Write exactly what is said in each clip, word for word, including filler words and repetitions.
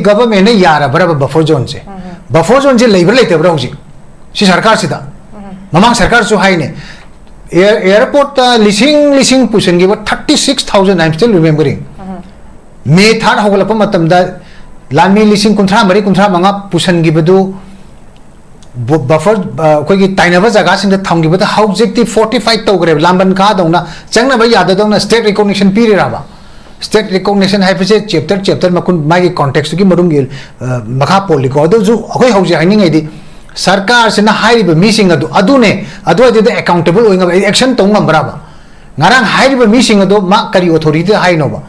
ꯒꯚꯔꯟꯃꯦꯟꯅ ꯌꯥꯔꯕ꯭ꯔꯕ buffer ꯖꯣꯟꯁꯦ? Buffer ꯖꯣꯟꯁꯦ ꯂꯩꯕ꯭ꯔꯥ ꯂꯩꯇꯕ꯭ꯔꯥ ꯍꯧꯖꯤꯛ ꯁꯤ ꯁꯔꯀꯥꯔꯁꯤꯗ? ꯃꯃꯥꯡ ꯁꯔꯀꯥꯔꯁꯨ ꯍꯥꯏꯅꯦ, ꯑꯦꯌꯔ ꯑꯦꯌꯔꯄꯣꯔꯠꯇ ꯂꯤꯁꯤꯡ ꯂꯤꯁꯤꯡ ꯄꯨꯁꯤꯟꯈꯤꯕ, thirty six thousand, I am still remembering. ꯃꯦ ꯊꯥꯔꯠ ꯍꯧꯒꯠꯂꯛꯄ ꯃꯇꯝꯗ ꯂꯥꯟꯃꯤ ꯂꯤꯁꯤꯡ ꯀꯨꯟꯊ꯭ꯔꯥ ꯃꯔꯤ ꯀꯨꯟꯊ꯭ꯔꯥ ꯃꯉꯥ ꯄꯨꯁꯤꯟꯈꯤꯕꯗꯨ, ꯕ- ꯕꯐꯔ, ꯑ, ꯑꯩꯈꯣꯏꯒꯤ ꯇꯥꯏꯅꯕ ꯖꯒꯥꯁꯤꯡꯗ ꯊꯝꯈꯤꯕꯗ ꯍꯧꯖꯤꯛꯇꯤ ꯐꯣꯔꯇꯤꯐꯥꯏ ꯇꯧꯈ꯭ꯔꯦꯕ, ꯂꯥꯟꯕꯟ ꯀꯥꯗꯧꯅ ꯆꯪꯅꯕ ꯌꯥꯗꯗꯧꯅ ꯁ꯭ꯇꯦꯠ ꯔꯤꯀꯣꯛꯅꯤꯁꯟ ꯄꯤꯔꯤꯔꯕ? ꯁ꯭ꯇꯦꯠ ꯔꯤꯀꯣꯛꯅꯤꯁꯟ ꯍꯥꯏꯕꯁꯦ ꯆꯦꯞꯇꯔ ꯆꯦꯞꯇꯔ ꯃꯈꯨꯟ ꯃꯥꯒꯤ ꯀꯣꯟꯇꯦꯛꯁꯇꯨꯒꯤ ꯃꯔꯨꯝꯒꯤ, ꯑ, ꯃꯈꯥ ꯄꯣꯜꯂꯤꯀꯣ꯫ ꯑꯗꯨꯁꯨ ꯑꯩꯈꯣꯏ ꯍꯧꯖꯤꯛ ꯍꯥꯏꯅꯤꯡꯉꯩꯗꯤ ꯁꯔꯀꯥꯔꯁꯤꯅ ꯍꯥꯏꯔꯤꯕ ꯃꯤꯁꯤꯡ ꯑꯗꯨ ꯑꯗꯨꯅꯦ, ꯑꯗꯨꯋꯥꯏꯗꯨꯗ ꯑꯦꯀꯥꯎꯟꯇꯦꯕꯜ ꯑꯣꯏ ꯉꯝꯕ, ꯑꯦꯛꯁꯟ ꯇꯧ ꯉꯝꯕ꯭ꯔꯕ? ꯉꯔꯥꯡ ꯍꯥꯏꯔꯤꯕ ꯃꯤꯁꯤꯡ ꯑꯗꯣ ꯃꯥ ꯀꯔꯤ ꯑꯣꯊꯣꯔꯤꯇꯤꯗ ꯍꯥꯏꯅꯣꯕ?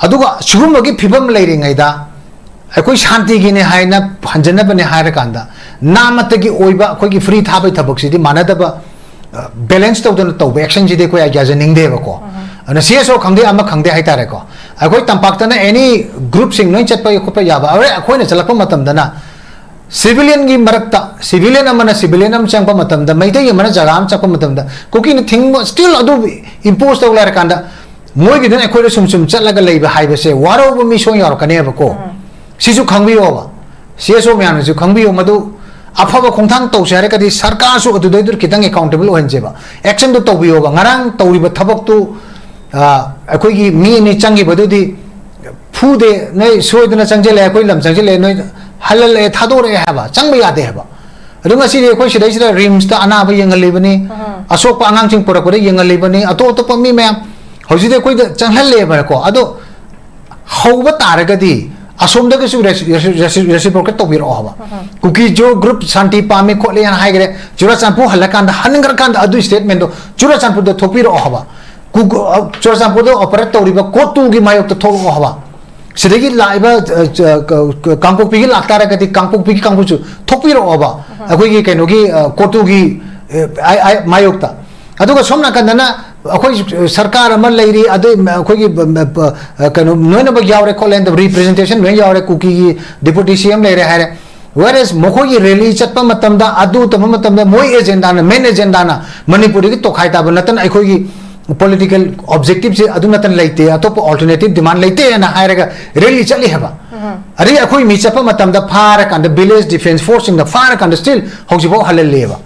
ꯑꯗꯨꯒ ꯁꯤꯒꯨꯝꯕꯒꯤ ꯐꯤꯕꯝ ꯂꯩꯔꯤꯉꯩꯗ ꯑꯩꯈꯣꯏ ꯁꯥꯟꯇꯤꯒꯤꯅꯦ ꯍꯥꯏꯅ ꯍꯟꯖꯟꯅꯕꯅꯦ ꯍꯥꯏꯔꯀꯥꯟꯗ ꯅꯥꯃꯠꯇꯒꯤ ꯑꯣꯏꯕ ꯑꯩꯈꯣꯏꯒꯤ ꯐ꯭ꯔꯤ ꯊꯥꯕꯩ ꯊꯕꯛꯁꯤꯗꯤ ꯃꯥꯟꯅꯗꯕ, ꯕꯦꯂꯦꯟꯁ ꯇꯧꯗꯅ ꯇꯧꯕ ꯑꯦꯛꯁꯟꯁꯤꯗꯤ ꯑꯩꯈꯣꯏ ꯌꯥꯖꯅꯤꯡꯗꯦꯕꯀꯣ꯫ ꯑꯗꯨꯅ ꯁꯤ ꯑꯦꯁ ꯑꯣ ꯈꯪꯗꯦ, ꯑꯃ ꯈꯪꯗꯦ ꯍꯥꯏꯇꯥꯔꯦꯀꯣ꯫ ꯑꯩꯈꯣꯏ ꯇꯝꯄꯥꯛꯇꯅ ꯑꯦꯅꯤ ꯒ꯭ꯔꯨꯞꯁꯤꯡ ꯂꯣꯏ ꯆꯠꯄ ꯈꯣꯠꯄ ꯌꯥꯕ, ꯑꯗꯩ ꯑꯩꯈꯣꯏꯅ ꯆꯠꯂꯛꯄ ꯃꯇꯝꯗꯅ ꯁꯤꯚꯤꯂꯤꯌꯟꯒꯤ ꯃꯔꯛꯇ ꯁꯤꯚꯤꯂꯤꯌꯟ ꯑꯃꯅ ꯁꯤꯚꯤꯂꯤꯌꯟ ꯑꯃ ꯆꯪꯕ ꯃꯇꯝꯗ, ꯃꯩꯇꯩ ꯑꯃꯅ ꯖꯒꯥ ꯑꯃ ꯆꯠꯄ ꯃꯇꯝꯗ, ꯀꯨꯀꯤꯅ ꯊꯤꯡꯕ ꯁ꯭ꯇꯤꯜ ꯑꯗꯨ ꯏꯝꯄꯣꯁ ꯇꯧ ꯂꯩꯔꯀꯥꯟꯗ ꯃꯣꯏꯒꯤꯗꯨꯅ ꯑꯩꯈꯣꯏꯗ ꯁꯨꯝ ꯁꯨꯝ ꯆꯠꯂꯒ ꯂꯩꯕ ꯍꯥꯏꯕꯁꯦ ꯋꯥꯔꯧꯕ ꯃꯤ ꯁꯣꯏ ꯌꯥꯎꯔꯛꯀꯅꯦꯕꯀꯣ꯫ ꯁꯤꯁꯨ ꯈꯪꯕꯤꯌꯣꯕ, ꯁꯤ ꯑꯦꯁ ꯑꯣ ꯃꯌꯥꯝꯅꯁꯨ ꯈꯪꯕꯤꯌꯣ꯫ ꯃꯗꯨ ꯑꯐꯕ ꯈꯣꯡꯊꯥꯡ ꯇꯧꯁꯦ ꯍꯥꯏꯔꯒꯗꯤ ꯁꯔꯀꯥꯔꯁꯨ ꯑꯗꯨꯗꯩꯗꯨ ꯈꯤꯇꯪ ꯑꯦꯀꯥꯎꯟꯇꯦꯕꯜ ꯑꯣꯏꯍꯟꯁꯦꯕ, ꯑꯦꯛꯁꯟꯗꯣ ꯇꯧꯕꯤꯌꯣꯕ꯫ ꯉꯔꯥꯡ ꯇꯧꯔꯤꯕ ꯊꯕꯛꯇꯨ, ꯑ, ꯑꯩꯈꯣꯏꯒꯤ ꯃꯤ ꯑꯅꯤ ꯆꯪꯈꯤꯕꯗꯨꯗꯤ ꯐꯨꯗꯦ, ꯅꯣꯏ ꯁꯣꯏꯗꯅ ꯆꯪꯁꯤꯜꯂꯛꯑꯦ, ꯑꯩꯈꯣꯏ ꯂꯝ ꯆꯪꯁꯤꯜꯂꯛꯑꯦ, ꯅꯣꯏ ꯍꯜꯍꯜꯂꯛꯑꯦ, ꯊꯥꯗꯣꯔꯛꯑꯦ ꯍꯥꯏꯕ, ꯆꯪꯕ ꯌꯥꯗꯦ ꯍꯥꯏꯕ꯫ ꯑꯗꯣ ꯉꯁꯤꯗꯤ ꯑꯩꯈꯣꯏ ꯁꯤꯗꯩꯁꯤꯗ ꯔꯤꯝꯁꯇ ꯑꯅꯥꯕ ꯌꯦꯡꯍꯜꯂꯤꯕꯅꯤ, ꯑꯁꯣꯛꯄ ꯑꯉꯥꯡꯁꯤꯡ ꯄꯨꯔꯛꯄꯗ ꯌꯦꯡꯍꯜꯂꯤꯕꯅꯤ, ꯑꯇꯣꯞ ꯑꯇꯣꯞꯄ ꯃꯤ ꯃꯌꯥꯝ ꯍꯧꯖꯤꯛꯇꯤ ꯑꯩꯈꯣꯏꯗ ꯆꯪꯍꯜꯂꯦꯕꯀꯣ꯫ ꯑꯗꯣ ꯍꯧꯕ ꯇꯥꯔꯒꯗꯤ ꯑꯁꯣꯝꯗꯒꯤꯁꯨ ꯔꯦꯁꯤꯄ꯭ꯔꯣꯀꯦꯠ ꯇꯧꯕꯤꯔꯛꯑꯣ ꯍꯥꯏꯕ꯫ ꯀꯨꯀꯤ ꯖꯣ ꯒ꯭ꯔꯨꯞ ꯁꯥꯟꯇꯤ ꯄꯥꯝꯃꯤ ꯈꯣꯠꯂꯤ ꯍꯥꯏꯅ ꯍꯥꯏꯈ꯭ꯔꯦ, ꯆꯨꯔꯥꯆꯥꯟꯄꯨꯔ ꯍꯜꯂꯀꯥꯟꯗ, ꯍꯟꯈ꯭ꯔꯀꯥꯟꯗ ꯑꯗꯨ ꯁ꯭ꯇꯦꯠꯃꯦꯟꯗꯣ ꯆꯨꯔꯥꯆꯥꯟꯄꯨꯔꯗ ꯊꯣꯛꯄꯤꯔꯛꯑꯣ ꯍꯥꯏꯕ꯫ ꯀꯨ- ꯆꯨꯔꯥꯆꯥꯟꯄꯨꯔꯗ ꯑꯣꯄꯔꯦꯠ ꯇꯧꯔꯤꯕ ꯀꯣꯔꯠꯇꯨꯒꯤ ꯃꯥꯌꯣꯛꯇ ꯊꯣꯛꯂꯛꯑꯣ ꯍꯥꯏꯕ꯫ ꯁꯤꯗꯒꯤ ꯂꯥꯛꯏꯕ, ꯑ, ꯆ- ꯀ- ꯀ- ꯀꯥꯡꯄꯣꯛꯄꯤꯒꯤ ꯂꯥꯛꯇꯥꯔꯒꯗꯤ ꯀꯥꯡꯄꯣꯛꯄꯤꯒꯤ ꯀꯥꯡꯕꯨꯁꯨ ꯊꯣꯛꯄꯤꯔꯛꯑꯣꯕ, ꯑꯩꯈꯣꯏꯒꯤ ꯀꯩꯅꯣꯒꯤ, ꯑ, ꯀꯣꯔꯠꯇꯨꯒꯤ, ꯑ, ꯑꯥꯏ- ꯑꯥꯏ- ꯃꯥꯌꯣꯛꯇ꯫ ꯑꯗꯨꯒ ꯁꯣꯝ ꯅꯥꯀꯟꯗꯅ ꯑꯩꯈꯣꯏ ꯁꯔꯀꯥꯔ ꯑꯃ ꯂꯩꯔꯤ, ꯑꯗꯨ ꯑꯩꯈꯣꯏꯒꯤ ꯕ- ꯕ- ꯕ- ꯀꯩꯅꯣ ꯂꯣꯏꯅꯃꯛ ꯌꯥꯎꯔꯦ ꯈꯣꯠꯂꯦ, ꯔꯤꯄ꯭ꯔꯖꯦꯟꯇꯦꯁꯟ ꯂꯣꯏ ꯌꯥꯎꯔꯦ, ꯀꯨꯀꯤꯒꯤ ꯗꯤꯄꯨꯇꯤ ꯁꯤ ꯑꯦꯝ ꯂꯩꯔꯦ ꯍꯥꯏꯔꯦ꯫ ꯋꯦꯔꯦꯁ ꯃꯈꯣꯏꯒꯤ ꯔꯦꯂꯤ ꯆꯠꯄ ꯃꯇꯝꯗ, ꯑꯗꯨ ꯇꯧꯕ ꯃꯇꯝꯗ ꯃꯣꯏ ꯑꯦꯖꯦꯟꯗꯥꯅ, ꯃꯦꯟ ꯑꯦꯖꯦꯟꯗꯥꯅ ꯃꯅꯤꯄꯨꯔꯗꯒꯤ ꯇꯣꯈꯥꯏ ꯇꯥꯕ ꯅꯠꯇꯅ ꯑꯩꯈꯣꯏꯒꯤ ꯄꯣꯂꯤꯇꯤꯀꯦꯜ ꯑꯣꯕꯖꯦꯛꯇꯤꯞꯁꯦ ꯑꯗꯨ ꯅꯠꯇꯅ ꯂꯩꯇꯦ, ꯑꯇꯣꯞꯄ ꯑꯜꯇꯔꯅꯦꯇꯤꯞ ꯗꯤꯃꯥꯟ ꯂꯩꯇꯦꯅ ꯍꯥꯏꯔꯒ ꯔꯦꯂꯤ ꯆꯠꯂꯤ ꯍꯥꯏꯕ꯫ ꯑꯗꯒꯤ ꯑꯩꯈꯣꯏ ꯃꯤ ꯆꯠꯄ ꯃꯇꯝꯗ ꯐꯥꯔꯀꯥꯟꯗ village defence force ꯁꯤꯡꯅ ꯐꯥꯔꯀꯥꯟꯗ still ꯍꯧꯖꯤꯛꯐꯥꯎ ꯍꯜꯍꯜꯂꯦꯕ꯫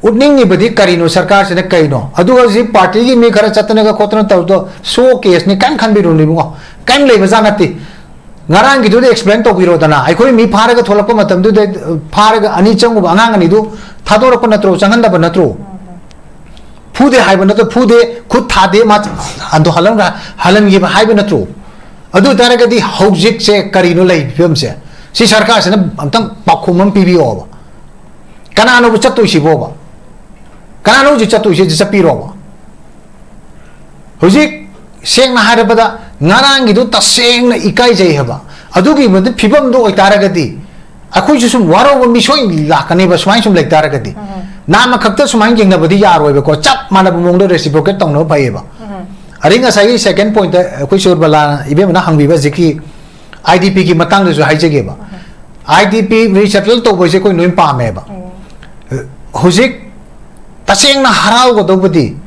ꯎꯠꯅꯤꯡꯉꯤꯕꯗꯤ ꯀꯔꯤꯅꯣ, ꯁꯔꯀꯥꯔꯁꯤꯅ ꯀꯩꯅꯣ? ꯑꯗꯨꯒ ꯍꯧꯖꯤꯛ ꯄꯥꯔꯇꯤꯒꯤ ꯃꯤ ꯈꯔ ꯆꯠꯇꯅꯒ ꯈꯣꯠꯇꯅ ꯇꯧꯕꯗꯣ ꯁꯣ ꯀꯦꯁꯅꯤ, ꯀꯔꯤꯝ ꯈꯟꯕꯤꯔꯨꯅꯨ ꯏꯕꯨꯡꯉꯣ, ꯀꯔꯤꯝ ꯂꯩꯕꯖꯥꯠ ꯅꯠꯇꯦ꯫ ꯉꯔꯥꯡꯒꯤꯗꯨꯗ explain ꯇꯧꯕꯤꯔꯣꯗꯅ, ꯑꯩꯈꯣꯏ ꯃꯤ ꯐꯥꯔꯒ ꯊꯣꯛꯂꯛꯄ ꯃꯇꯝꯗꯨꯗ, ꯐꯥꯔꯒ ꯑꯅꯤ ꯆꯪꯉꯨꯕ ꯑꯉꯥꯡ ꯑꯅꯤꯗꯨ ꯊꯥꯗꯣꯔꯛꯄ ꯅꯠꯇ꯭ꯔꯣ, ꯆꯪꯍꯟꯗꯕ ꯅꯠꯇ꯭ꯔꯣ? ꯐꯨꯗꯦ ꯍꯥꯏꯕ ꯅꯠꯇ꯭ꯔꯣ, ꯐꯨꯗꯦ, ꯈꯨꯠ ꯊꯥꯗꯦ, ꯃꯥ ꯑꯗꯣ ꯍꯜꯍꯟ-, ꯍꯜꯍꯟꯈꯤꯕ ꯍꯥꯏꯕ ꯅꯠꯇ꯭ꯔꯣ? ꯑꯗꯨ ꯑꯣꯏꯇꯥꯔꯒꯗꯤ ꯍꯧꯖꯤꯛꯁꯦ ꯀꯔꯤꯅꯣ ꯂꯩꯔꯤꯕ ꯐꯤꯕꯝꯁꯦ? ꯁꯤ ꯁꯔꯀꯥꯔꯁꯤꯅ ꯑꯝꯇꯪ ꯄꯥꯎꯈꯨꯝ ꯑꯃ ꯄꯤꯕꯤꯌꯣꯕ꯫ ꯀꯅꯥꯅꯣꯕ ꯆꯠꯇꯣꯏꯁꯤꯕꯣꯕ? ꯀꯅꯥꯅꯣ ꯍꯧꯖꯤꯛ ꯆꯠꯇꯣꯏꯁꯦ? ꯆꯠꯄꯤꯔꯣꯕ꯫ ꯍꯧꯖꯤꯛ ꯁꯦꯡꯅ ꯍꯥꯏꯔꯕꯗ ꯉꯔꯥꯡꯒꯤꯗꯨ ꯇꯁꯦꯡꯅ ꯏꯀꯥꯏꯖꯩ ꯍꯥꯏꯕ꯫ ꯑꯗꯨꯒꯤ ꯃꯗꯨ ꯐꯤꯕꯝꯗꯨ ꯑꯣꯏꯇꯥꯔꯒꯗꯤ ꯑꯩꯈꯣꯏꯁꯨ ꯁꯨꯝ ꯋꯥꯔꯧꯕ ꯃꯤ ꯁꯣꯏ ꯂꯥꯛꯀꯅꯦꯕ, ꯁꯨꯃꯥꯏꯅ ꯁꯨꯝ ꯂꯩꯇꯥꯔꯒꯗꯤ꯫ ꯅꯥꯃ ꯈꯛꯇ ꯁꯨꯃꯥꯏꯅ ꯌꯦꯡꯅꯕꯗꯤ ꯌꯥꯔꯣꯏꯕꯀꯣ, ꯆꯞ ꯃꯥꯟꯅꯕ ꯃꯑꯣꯡꯗ reciprocate ꯇꯧꯅꯕ ꯐꯩꯌꯦꯕ꯫ ꯑꯗꯩ ꯉꯁꯥꯏꯒꯤ second point ꯗ ꯑꯩꯈꯣꯏ ꯁꯨꯔꯕꯂꯥ ꯏꯕꯦꯝꯃꯅ ꯍꯪꯕꯤꯕ ꯍꯧꯖꯤꯛꯀꯤ I D P ꯒꯤ ꯃꯇꯥꯡꯗꯁꯨ ꯍꯥꯏꯖꯒꯦꯕ꯫ I D P resettle ꯇꯧꯕꯁꯦ ꯑꯩꯈꯣꯏ ꯂꯣꯏ ꯄꯥꯝꯃꯦꯕ꯫ ꯍꯧꯖꯤꯛ ꯇꯁꯦꯡꯅ ꯍꯔꯥꯎꯒꯗꯧꯕꯗꯤ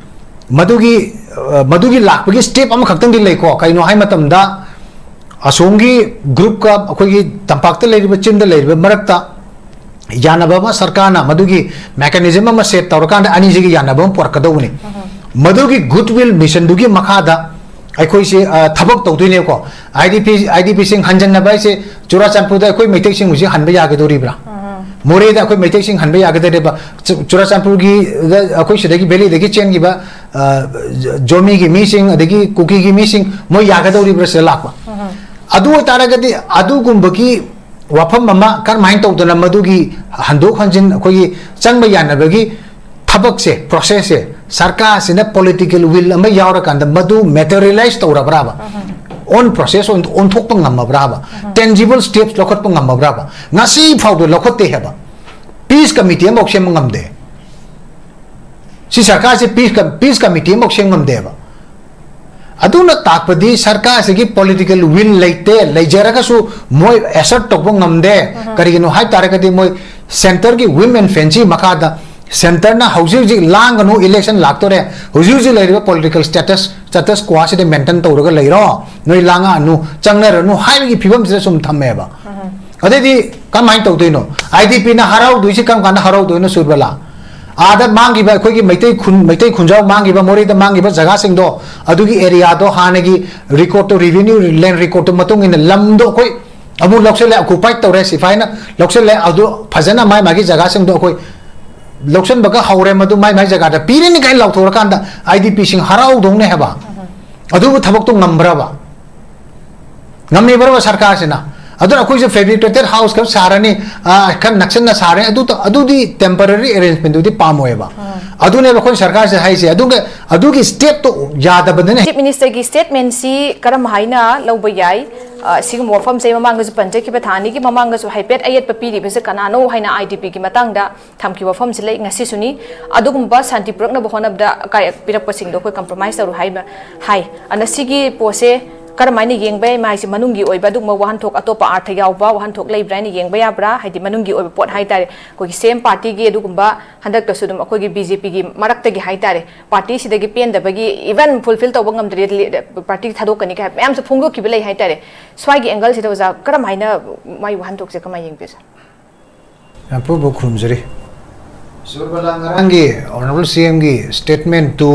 ꯃꯗꯨꯒꯤ, ꯑ, ꯃꯗꯨꯒꯤ ꯂꯥꯛꯄꯒꯤ step ꯑꯃꯈꯛꯇꯪꯗꯤ ꯂꯩꯀꯣ꯫ ꯀꯩꯅꯣ ꯍꯥꯏ ꯃꯇꯝꯗ, ꯑꯁꯣꯝꯒꯤ group ꯀ ꯑꯩꯈꯣꯏꯒꯤ ꯇꯝꯄꯥꯛꯇ ꯂꯩꯔꯤꯕ, ꯆꯤꯡꯗ ꯂꯩꯔꯤꯕ ꯃꯔꯛꯇ ꯌꯥꯅꯕ ꯑꯃ ꯁꯔꯀꯥꯔꯅ ꯃꯗꯨꯒꯤ mechanism ꯑꯃ set ꯇꯧꯔꯀꯥꯟꯗ ꯑꯅꯤꯁꯤꯒꯤ ꯌꯥꯅꯕ ꯑꯃ ꯄꯨꯔꯛꯀꯗꯧꯕꯅꯤ꯫ ꯃꯗꯨꯒꯤ goodwill mission ꯗꯨꯒꯤ ꯃꯈꯥꯗ ꯑꯩꯈꯣꯏꯁꯦ, ꯑ, ꯊꯕꯛ ꯇꯧꯗꯣꯏꯅꯦꯕꯀꯣ꯫ I D P, I D P ꯁꯤꯡ ꯍꯟꯖꯟꯅꯕ ꯍꯥꯏꯁꯦ ꯆꯨꯔꯥꯆꯥꯟꯄꯨꯔꯗ ꯑꯩꯈꯣꯏ ꯃꯩꯇꯩꯁꯤꯡ ꯍꯧꯖꯤꯛ ꯍꯟꯕ ꯌꯥꯒꯗꯧꯔꯤꯕ꯭ꯔꯥ? ꯃꯣꯔꯦꯗ ꯑꯩꯈꯣꯏ ꯃꯩꯇꯩꯁꯤꯡ ꯍꯟꯕ ꯌꯥꯒꯗꯧꯔꯤꯕ꯭ꯔꯥ? ꯆꯨ-, ꯆꯨꯔꯥꯆꯥꯟꯄꯨꯔꯒꯤ, ꯗ ꯑꯩꯈꯣꯏ ꯁꯤꯗꯒꯤ valley ꯗꯒꯤ ꯆꯦꯟꯈꯤꯕ, ꯑ, ꯖꯣꯃꯤꯒꯤ ꯃꯤꯁꯤꯡ, ꯑꯗꯒꯤ ꯀꯨꯀꯤꯒꯤ ꯃꯤꯁꯤꯡ, ꯃꯣꯏ ꯌꯥꯒꯗꯧꯔꯤꯕ꯭ꯔꯥ ꯁꯤꯗ ꯂꯥꯛꯄ? ꯑꯗꯨ ꯑꯣꯏꯇꯥꯔꯒꯗꯤ ꯑꯗꯨꯒꯨꯝꯕꯒꯤ ꯋꯥꯐꯝ ꯑꯃ ꯀꯔꯝꯍꯥꯏꯅ ꯇꯧꯗꯅ ꯃꯗꯨꯒꯤ ꯍꯟꯗꯣꯛ ꯍꯟꯖꯤꯟ ꯑꯩꯈꯣꯏꯒꯤ ꯆꯪꯕ ꯌꯥꯅꯕꯒꯤ ꯊꯕꯛꯁꯦ, process ꯁꯦ, ꯁꯔꯀꯥꯔꯁꯤꯅ political will ꯑꯃ ꯌꯥꯎꯔꯀꯥꯟꯗ ꯃꯗꯨ materialize ꯇꯧꯔꯕ꯭ꯔꯥꯕ? On process ꯑꯣꯟ-, ꯑꯣꯟꯊꯣꯛꯄ ꯉꯝꯃꯕ꯭ꯔꯥꯕ? Tangible steps ꯂꯧꯈꯠꯄ ꯉꯝꯃꯕ꯭ꯔꯥꯕ? ꯉꯁꯤ ꯐꯥꯎꯗ ꯂꯧꯈꯠꯇꯦ ꯍꯥꯏꯕ꯫ Peace committee ꯑꯃꯐꯥꯎ ꯁꯦꯝꯕ ꯉꯝꯗꯦ꯫ ꯁꯤ ꯁꯔꯀꯥꯔꯁꯦ peace com-, peace committee ꯑꯃꯐꯥꯎ ꯁꯦꯝ ꯉꯝꯗꯦꯕ꯫ ꯑꯗꯨꯅ ꯇꯥꯛꯄꯗꯤ ꯁꯔꯀꯥꯔꯁꯤꯒꯤ political will ꯂꯩꯇꯦ, ꯂꯩꯖꯔꯒꯁꯨ ꯃꯣꯏ assert ꯇꯧꯕ ꯉꯝꯗꯦ꯫ ꯀꯔꯤꯒꯤꯅꯣ ꯍꯥꯏ ꯇꯥꯔꯒꯗꯤ ꯃꯣꯏ centre ꯒꯤ whim and fancy ꯃꯈꯥꯗ ꯁꯦꯟꯇꯔꯅ ꯍꯧꯖꯤꯛ ꯍꯧꯖꯤꯛ ꯂꯥꯡꯒꯅꯨ, ꯏꯂꯦꯛꯁꯟ ꯂꯥꯛꯇꯣꯔꯦ, ꯍꯧꯖꯤꯛ ꯍꯧꯖꯤꯛ ꯂꯩꯔꯤꯕ ꯄꯣꯂꯤꯇꯤꯀꯦꯜ ꯁ꯭ꯇꯦꯇꯁ, ꯁ꯭ꯇꯦꯇꯁ ꯀ꯭ꯋꯥꯁꯤꯗ ꯃꯦꯟꯇꯦꯟ ꯇꯧꯔꯒ ꯂꯩꯔꯣ, ꯅꯣꯏ ꯂꯥꯡꯉꯛꯑꯅꯨ, ꯆꯪꯅꯔꯅꯨ ꯍꯥꯏꯕꯒꯤ ꯐꯤꯕꯝꯁꯤꯗ ꯁꯨꯝ ꯊꯝꯃꯦꯕ꯫ ꯑꯗꯩꯗꯤ ꯀꯃꯥꯏꯅ ꯇꯧꯗꯣꯏꯅꯣ? ꯑꯥꯏ ꯗꯤ ꯄꯤꯅ ꯍꯔꯥꯎꯗꯣꯏꯁꯤ ꯀꯔꯝ ꯀꯥꯟꯗ ꯍꯔꯥꯎꯗꯣꯏꯅꯣ, ꯁꯨꯔꯕꯂꯥ? ꯑꯥꯗ ꯃꯥꯡꯈꯤꯕ ꯑꯩꯈꯣꯏꯒꯤ ꯃꯩꯇꯩ ꯈꯨꯟ, ꯃꯩꯇꯩ ꯈꯨꯟꯖꯥꯎ ꯃꯥꯡꯈꯤꯕ, ꯃꯣꯔꯦꯗ ꯃꯥꯡꯈꯤꯕ ꯖꯒꯥꯁꯤꯡꯗꯣ, ꯑꯗꯨꯒꯤ ꯑꯦꯔꯤꯌꯥꯗꯣ ꯍꯥꯟꯅꯒꯤ ꯔꯦꯀꯣꯔꯠꯇꯣ, ꯔꯦꯚꯤꯅ꯭ꯌꯨ ꯂꯦꯟ ꯔꯦꯀꯣꯔꯠꯇꯣ ꯃꯇꯨꯡ ꯏꯟꯅ ꯂꯝꯗꯣ ꯑꯩꯈꯣꯏ ꯑꯃꯨꯛ ꯂꯧꯁꯤꯜꯂꯦ, ꯑꯣꯀꯨꯄꯥꯏꯠ ꯇꯧꯔꯦ, ꯁꯤꯐꯥꯏꯅ ꯂꯧꯁꯤꯜꯂꯦ, ꯑꯗꯨ ꯐꯖꯅ ꯃꯥꯏ ꯃꯥꯒꯤ ꯖꯒꯥꯁꯤꯡꯗꯣ ꯑꯩꯈꯣꯏ ꯂꯧꯁꯤꯟꯕꯒ ꯍꯧꯔꯦ, ꯃꯗꯨ ꯃꯥꯏ ꯃꯥꯏ ꯖꯒꯥꯗ ꯄꯤꯔꯅꯤ ꯀꯥꯏꯅ ꯂꯥꯎꯊꯣꯔꯀꯥꯟꯗ ꯑꯥꯏ ꯗꯤ ꯄꯤꯁꯤꯡ ꯍꯔꯥꯎꯗꯧꯅꯦ ꯍꯥꯏꯕ꯫ ꯑꯗꯨꯕꯨ ꯊꯕꯛꯇꯣ ꯉꯝꯕ꯭ꯔꯕ? ꯉꯝꯃꯤꯕ꯭ꯔꯕ ꯁꯔꯀꯥꯔꯁꯤꯅ? ꯑꯗꯨꯅ ꯑꯩꯈꯣꯏꯁꯨ ꯐꯦꯕ꯭ꯔꯤꯀꯦꯇꯦꯠ ꯍꯥꯎꯁ ꯈꯔ ꯁꯥꯔꯅꯤ, ꯑ, ꯈꯔ ꯅꯛꯁꯟꯅ ꯁꯥꯔꯅꯤ, ꯑꯗꯨ ꯇ-, ꯑꯗꯨꯗꯤ ꯇꯦꯝꯄꯔꯔꯤ ꯑꯦꯔꯦꯟꯖꯃꯦꯟꯗꯨꯗꯤ ꯄꯥꯝꯃꯣꯏꯕ꯫ ꯑꯗꯨꯅꯦꯕ ꯑꯩꯈꯣꯏꯅ ꯁꯔꯀꯥꯔꯁꯦ ꯍꯥꯏꯁꯦ꯫ ꯑꯗꯨꯒ ꯑꯗꯨꯒꯤ ꯁ꯭ꯇꯦꯞꯇꯣ ꯌꯥꯗꯕꯅꯤꯅ꯫ ꯆꯤꯐ ꯃꯤꯅꯤꯁꯇꯔꯒꯤ ꯁ꯭ꯇꯦꯠꯃꯦꯟꯁꯤ ꯀꯔꯝ ꯍꯥꯏꯅ ꯂꯧꯕ ꯌꯥꯏ? ꯑ, ꯁꯤꯒꯨꯝꯕ ꯋꯥꯐꯝꯁꯦ ꯑꯩ ꯃꯃꯥꯡꯗꯁꯨ ꯄꯟꯖꯈꯤꯕ, ꯊꯥ ꯑꯅꯤꯒꯤ ꯃꯃꯥꯡꯗꯁꯨ ꯍꯥꯏꯐꯦꯠ ꯑꯌꯦꯠꯄ ꯄꯤꯔꯤꯕꯁꯦ ꯀꯅꯥꯅꯣ ꯍꯥꯏꯅ ꯑꯥꯏ ꯗꯤ ꯄꯤꯒꯤ ꯃꯇꯥꯡꯗ ꯊꯝꯈꯤꯕ ꯋꯥꯐꯝꯁꯤ ꯂꯩ꯫ ꯉꯁꯤꯁꯨꯅꯤ꯫ ꯑꯗꯨꯒꯨꯝꯕ ꯁꯥꯟꯇꯤ ꯄꯨꯔꯛꯅꯕ ꯍꯣꯠꯅꯕꯗ ꯑꯀꯥꯏ ꯄꯤꯔꯛꯄꯁꯤꯡꯗꯣ ꯑꯩꯈꯣꯏ ꯀꯝꯄ꯭ꯔꯣꯃꯥꯏꯁ ꯇꯧꯔꯣꯏ ꯍꯥꯏꯕ ꯍꯥꯏ꯫ ꯑꯗꯨꯅ ꯁꯤꯒꯤ ꯄꯣꯠꯁꯦ ꯀꯔꯝꯍꯥꯏꯅ ꯌꯦꯡꯕ ꯌꯥꯏ? ꯃꯥꯏꯁꯦ ꯃꯅꯨꯡꯒꯤ ꯑꯣꯏꯕ ꯑꯗꯨꯒꯨꯝꯕ ꯋꯥꯍꯟꯊꯣꯛ, ꯑꯇꯣꯞꯄ ꯑꯥꯔꯊ ꯌꯥꯎꯕ ꯋꯥꯍꯟꯊꯣꯛ ꯂꯩꯕ꯭ꯔꯥ ꯍꯥꯏꯅ ꯌꯦꯡꯕ ꯌꯥꯕ꯭ꯔꯥ? ꯍꯥꯏꯗꯤ ꯃꯅꯨꯡꯒꯤ ꯑꯣꯏꯕ ꯄꯣꯠ ꯍꯥꯏꯇꯥꯔꯦ, ꯑꯩꯈꯣꯏꯒꯤ ꯁꯦꯝ ꯄꯥꯔꯇꯤꯒꯤ ꯑꯗꯨꯒꯨꯝꯕ ꯍꯟꯗꯛꯇꯁꯨ ꯑꯗꯨꯝ ꯑꯩꯈꯣꯏꯒꯤ ꯕꯤ ꯖꯦ ꯄꯤꯒꯤ ꯃꯔꯛꯇꯒꯤ ꯍꯥꯏꯇꯥꯔꯦ, ꯄꯥꯔꯇꯤꯁꯤꯗꯒꯤ ꯄꯦꯟꯗꯕꯒꯤ, even fulfill ꯇꯧꯕ ꯉꯝꯗ꯭ꯔꯦ, ꯂꯤ-, ꯄꯥꯔꯇꯤ ꯊꯥꯗꯣꯛꯀꯅꯤ ꯀꯥꯏ ꯃꯌꯥꯝꯁꯨ ꯐꯣꯡꯗꯣꯛꯈꯤꯕ ꯂꯩ ꯍꯥꯏꯇꯥꯔꯦ꯫ ꯁ꯭ꯋꯥꯏꯒꯤ ꯑꯦꯡꯒꯜꯁꯤꯗ ꯑꯣꯖꯥ ꯀꯔꯝꯍꯥꯏꯅ ꯃꯥꯏ ꯋꯥꯍꯟꯊꯣꯛꯁꯦ ꯀꯃꯥꯏꯅ ꯌꯦꯡꯕꯤꯁꯦ? ꯌꯥꯝ ꯄꯨꯕ ꯈꯨꯔꯨꯝꯖꯔꯤ꯫ ꯁꯨꯔꯕꯂꯥ, ꯉꯔꯥꯡꯒꯤ ꯑꯣꯅꯔꯦꯕꯜ ꯁꯤ ꯑꯦꯝꯒꯤ ꯁ꯭ꯇꯦꯠꯃꯦꯟꯠꯇꯨ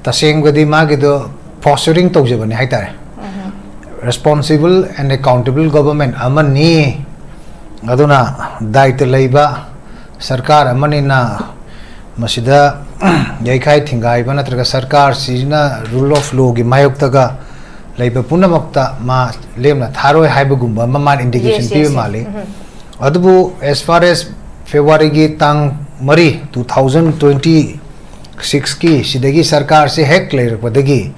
ꯇꯁꯦꯡꯕꯗꯤ ꯃꯥꯒꯤꯗꯣ ꯄꯣꯁꯆꯔꯤꯡ ꯇꯧꯖꯕꯅꯤ ꯍꯥꯏꯇꯥꯔꯦ꯫ ꯔꯦꯁꯄꯣꯟꯁꯤꯕꯜ ꯑꯦꯟ ꯑꯦꯀꯥꯎꯟꯇꯦꯕꯜ ꯒꯣꯚꯔꯟꯃꯦꯟꯠ ꯑꯃꯅꯤ, ꯑꯗꯨꯅ ꯗꯥꯏꯇ ꯂꯩꯕ ꯁꯔꯀꯥꯔ ꯑꯃꯅꯤꯅ ꯃꯁꯤꯗ ꯌꯩꯈꯥꯏ ꯊꯤꯡꯒꯥꯏꯕ ꯅꯠꯇ꯭ꯔꯒ ꯁꯔꯀꯥꯔꯁꯤꯅ ꯔꯨꯜ ꯑꯣꯐ ꯂꯣꯒꯤ ꯃꯥꯌꯣꯛꯇꯒ ꯂꯩꯕ ꯄꯨꯝꯅꯃꯛꯇ ꯃꯥ ꯂꯦꯝꯅ ꯊꯥꯔꯣꯏ ꯍꯥꯏꯕꯒꯨꯝꯕ ꯃꯃꯥꯅ ꯏꯟꯗꯤꯀꯦꯁꯟ Yes, yes, ꯄꯤꯕ yes. ꯃꯥꯜꯂꯤ꯫ ꯑꯗꯨꯕꯨ as far as ꯐꯦꯕ꯭ꯔꯨꯋꯥꯔꯤꯒꯤ ꯇꯥꯡ ꯃꯔꯤ, two thousand twenty sixꯀꯤ ꯁꯤꯗꯒꯤ ꯁꯔꯀꯥꯔꯁꯤ ꯍꯦꯛ ꯂꯩꯔꯛꯄꯗꯒꯤ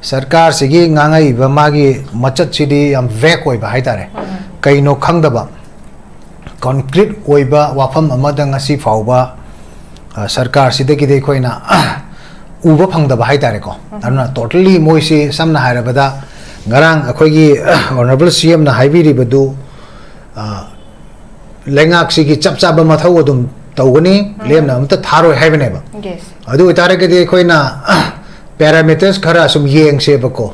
ꯁꯔꯀꯥꯔꯁꯤꯒꯤ ꯉꯥꯡꯉꯛꯏꯕ ꯃꯥꯒꯤ ꯃꯆꯠꯁꯤꯗꯤ ꯌꯥꯝ ꯚꯦꯒ ꯑꯣꯏꯕ ꯍꯥꯏꯇꯥꯔꯦ꯫ ꯀꯩꯅꯣ ꯈꯪꯗꯕ, ꯀꯣꯟꯀ꯭ꯔꯤꯠ ꯑꯣꯏꯕ ꯋꯥꯐꯝ ꯑꯃꯗ ꯉꯁꯤ ꯐꯥꯎꯕ, ꯑ, ꯁꯔꯀꯥꯔꯁꯤꯗꯒꯤꯗꯤ ꯑꯩꯈꯣꯏꯅ ꯎꯕ ꯐꯪꯗꯕ ꯍꯥꯏꯇꯥꯔꯦꯀꯣ꯫ ꯑꯗꯨꯅ ꯇꯣꯇꯦꯜꯂꯤ ꯃꯣꯏꯁꯤ ꯁꯝꯅ ꯍꯥꯏꯔꯕꯗ ꯉꯔꯥꯡ ꯑꯩꯈꯣꯏꯒꯤ ꯑꯣꯅꯔꯦꯕꯜ ꯁꯤ ꯑꯦꯝꯅ ꯍꯥꯏꯕꯤꯔꯤꯕꯗꯨ, ꯑ, ꯂꯩꯉꯥꯛꯁꯤꯒꯤ ꯆꯞ ꯆꯥꯕ ꯃꯊꯧ ꯑꯗꯨꯝ ꯇꯧꯒꯅꯤ, ꯂꯦꯝꯅ ꯑꯃꯇ ꯊꯥꯔꯣꯏ ꯍꯥꯏꯕꯅꯦꯕ꯫ Yes. ꯑꯗꯨ ꯑꯣꯏꯇꯥꯔꯒꯗꯤ ꯑꯩꯈꯣꯏꯅ parameters ꯈꯔ ꯁꯨꯝ ꯌꯦꯡꯁꯦꯕꯀꯣ꯫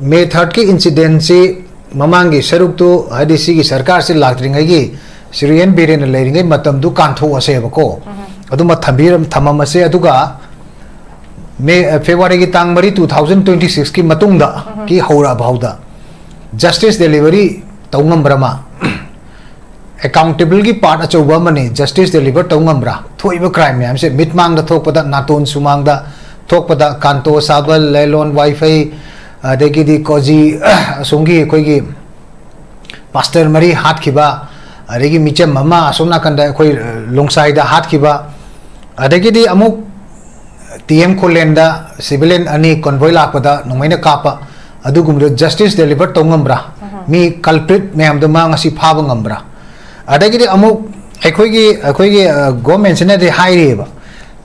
ꯃꯦ ꯊꯥꯔꯠꯀꯤ ꯏꯟꯁꯤꯗꯦꯟꯁꯤ ꯃꯃꯥꯡꯒꯤ ꯁꯔꯨꯛꯇꯨ, ꯍꯥꯏꯗꯤ ꯁꯤꯒꯤ ꯁꯔꯀꯥꯔꯁꯤ ꯂꯥꯛꯇ꯭ꯔꯤꯉꯩꯒꯤ, ꯁ꯭ꯔꯤ ꯑꯦꯟ ꯕꯤꯔꯦꯟꯅ ꯂꯩꯔꯤꯉꯩ ꯃꯇꯝꯗꯨ ꯀꯥꯟꯊꯣꯛꯑꯁꯦꯕꯀꯣ꯫ ꯑꯗꯨꯃ ꯊꯝꯕꯤꯔꯝ-, ꯊꯝꯃꯝꯃꯁꯦ꯫ ꯑꯗꯨꯒ ꯃꯦ, ꯐꯦꯕ꯭ꯔꯨꯋꯥꯔꯤꯒꯤ ꯇꯥꯡ ꯃꯔꯤ, two thousand twenty sixꯀꯤ ꯃꯇꯨꯡꯗ ꯀꯤ ꯍꯧꯔꯛꯑ ꯐꯥꯎꯗ justice delivery ꯇꯧ ꯉꯝꯕ꯭ꯔꯥ ꯃꯥ? Accountableꯒꯤ part ꯑꯆꯧꯕ ꯑꯃꯅꯤ꯫ Justice deliver ꯇꯧ ꯉꯝꯕ꯭ꯔꯥ? ꯊꯣꯛꯏꯕ crime ꯃꯌꯥꯝꯁꯦ, ꯃꯤꯠꯃꯥꯡꯗ ꯊꯣꯛꯄꯗ, ꯅꯥꯇꯣꯟ ꯁꯨꯃꯥꯡꯗ ꯊꯣꯛꯄꯗ, ꯀꯥꯟꯇꯣ ꯁꯥꯕꯜ, ꯂꯦꯂꯣꯟ ꯋꯥꯏꯐꯩ, ꯑꯗꯒꯤꯗꯤ ꯀꯣꯖꯤ, ꯑꯁꯣꯝꯒꯤ ꯑꯩꯈꯣꯏꯒꯤ pastor ꯃꯔꯤ ꯍꯥꯠꯈꯤꯕ, ꯑꯗꯒꯤ ꯃꯤꯆꯝ ꯑꯃ ꯑꯁꯣꯝ ꯅꯥꯀꯟꯗ ꯑꯩꯈꯣꯏ, ꯑ, ꯂꯣꯡꯁꯥꯏꯗ ꯍꯥꯠꯈꯤꯕ, ꯑꯗꯒꯤꯗꯤ ꯑꯃꯨꯛ ꯇꯤ ꯑꯦꯝ ꯈꯨꯂꯦꯟꯗ civilian ꯑꯅꯤ convoy ꯂꯥꯛꯄꯗ ꯅꯣꯡꯃꯩꯅ ꯀꯥꯞꯄ, ꯑꯗꯨꯒꯨꯝꯕꯗꯣ justice deliver ꯇꯧ ꯉꯝꯕ꯭ꯔꯥ? ꯃꯤ culprit ꯃꯌꯥꯝꯗꯣ ꯃꯥ ꯉꯁꯤ ꯐꯥꯕ ꯉꯝꯕ꯭ꯔꯥ? ꯑꯗꯒꯤꯗꯤ ꯑꯃꯨꯛ ꯑꯩꯈꯣꯏꯒꯤ, ꯑꯩꯈꯣꯏꯒꯤ, ꯑ, governmentꯁꯤꯅꯗꯤ ꯍꯥꯏꯔꯤꯑꯕ,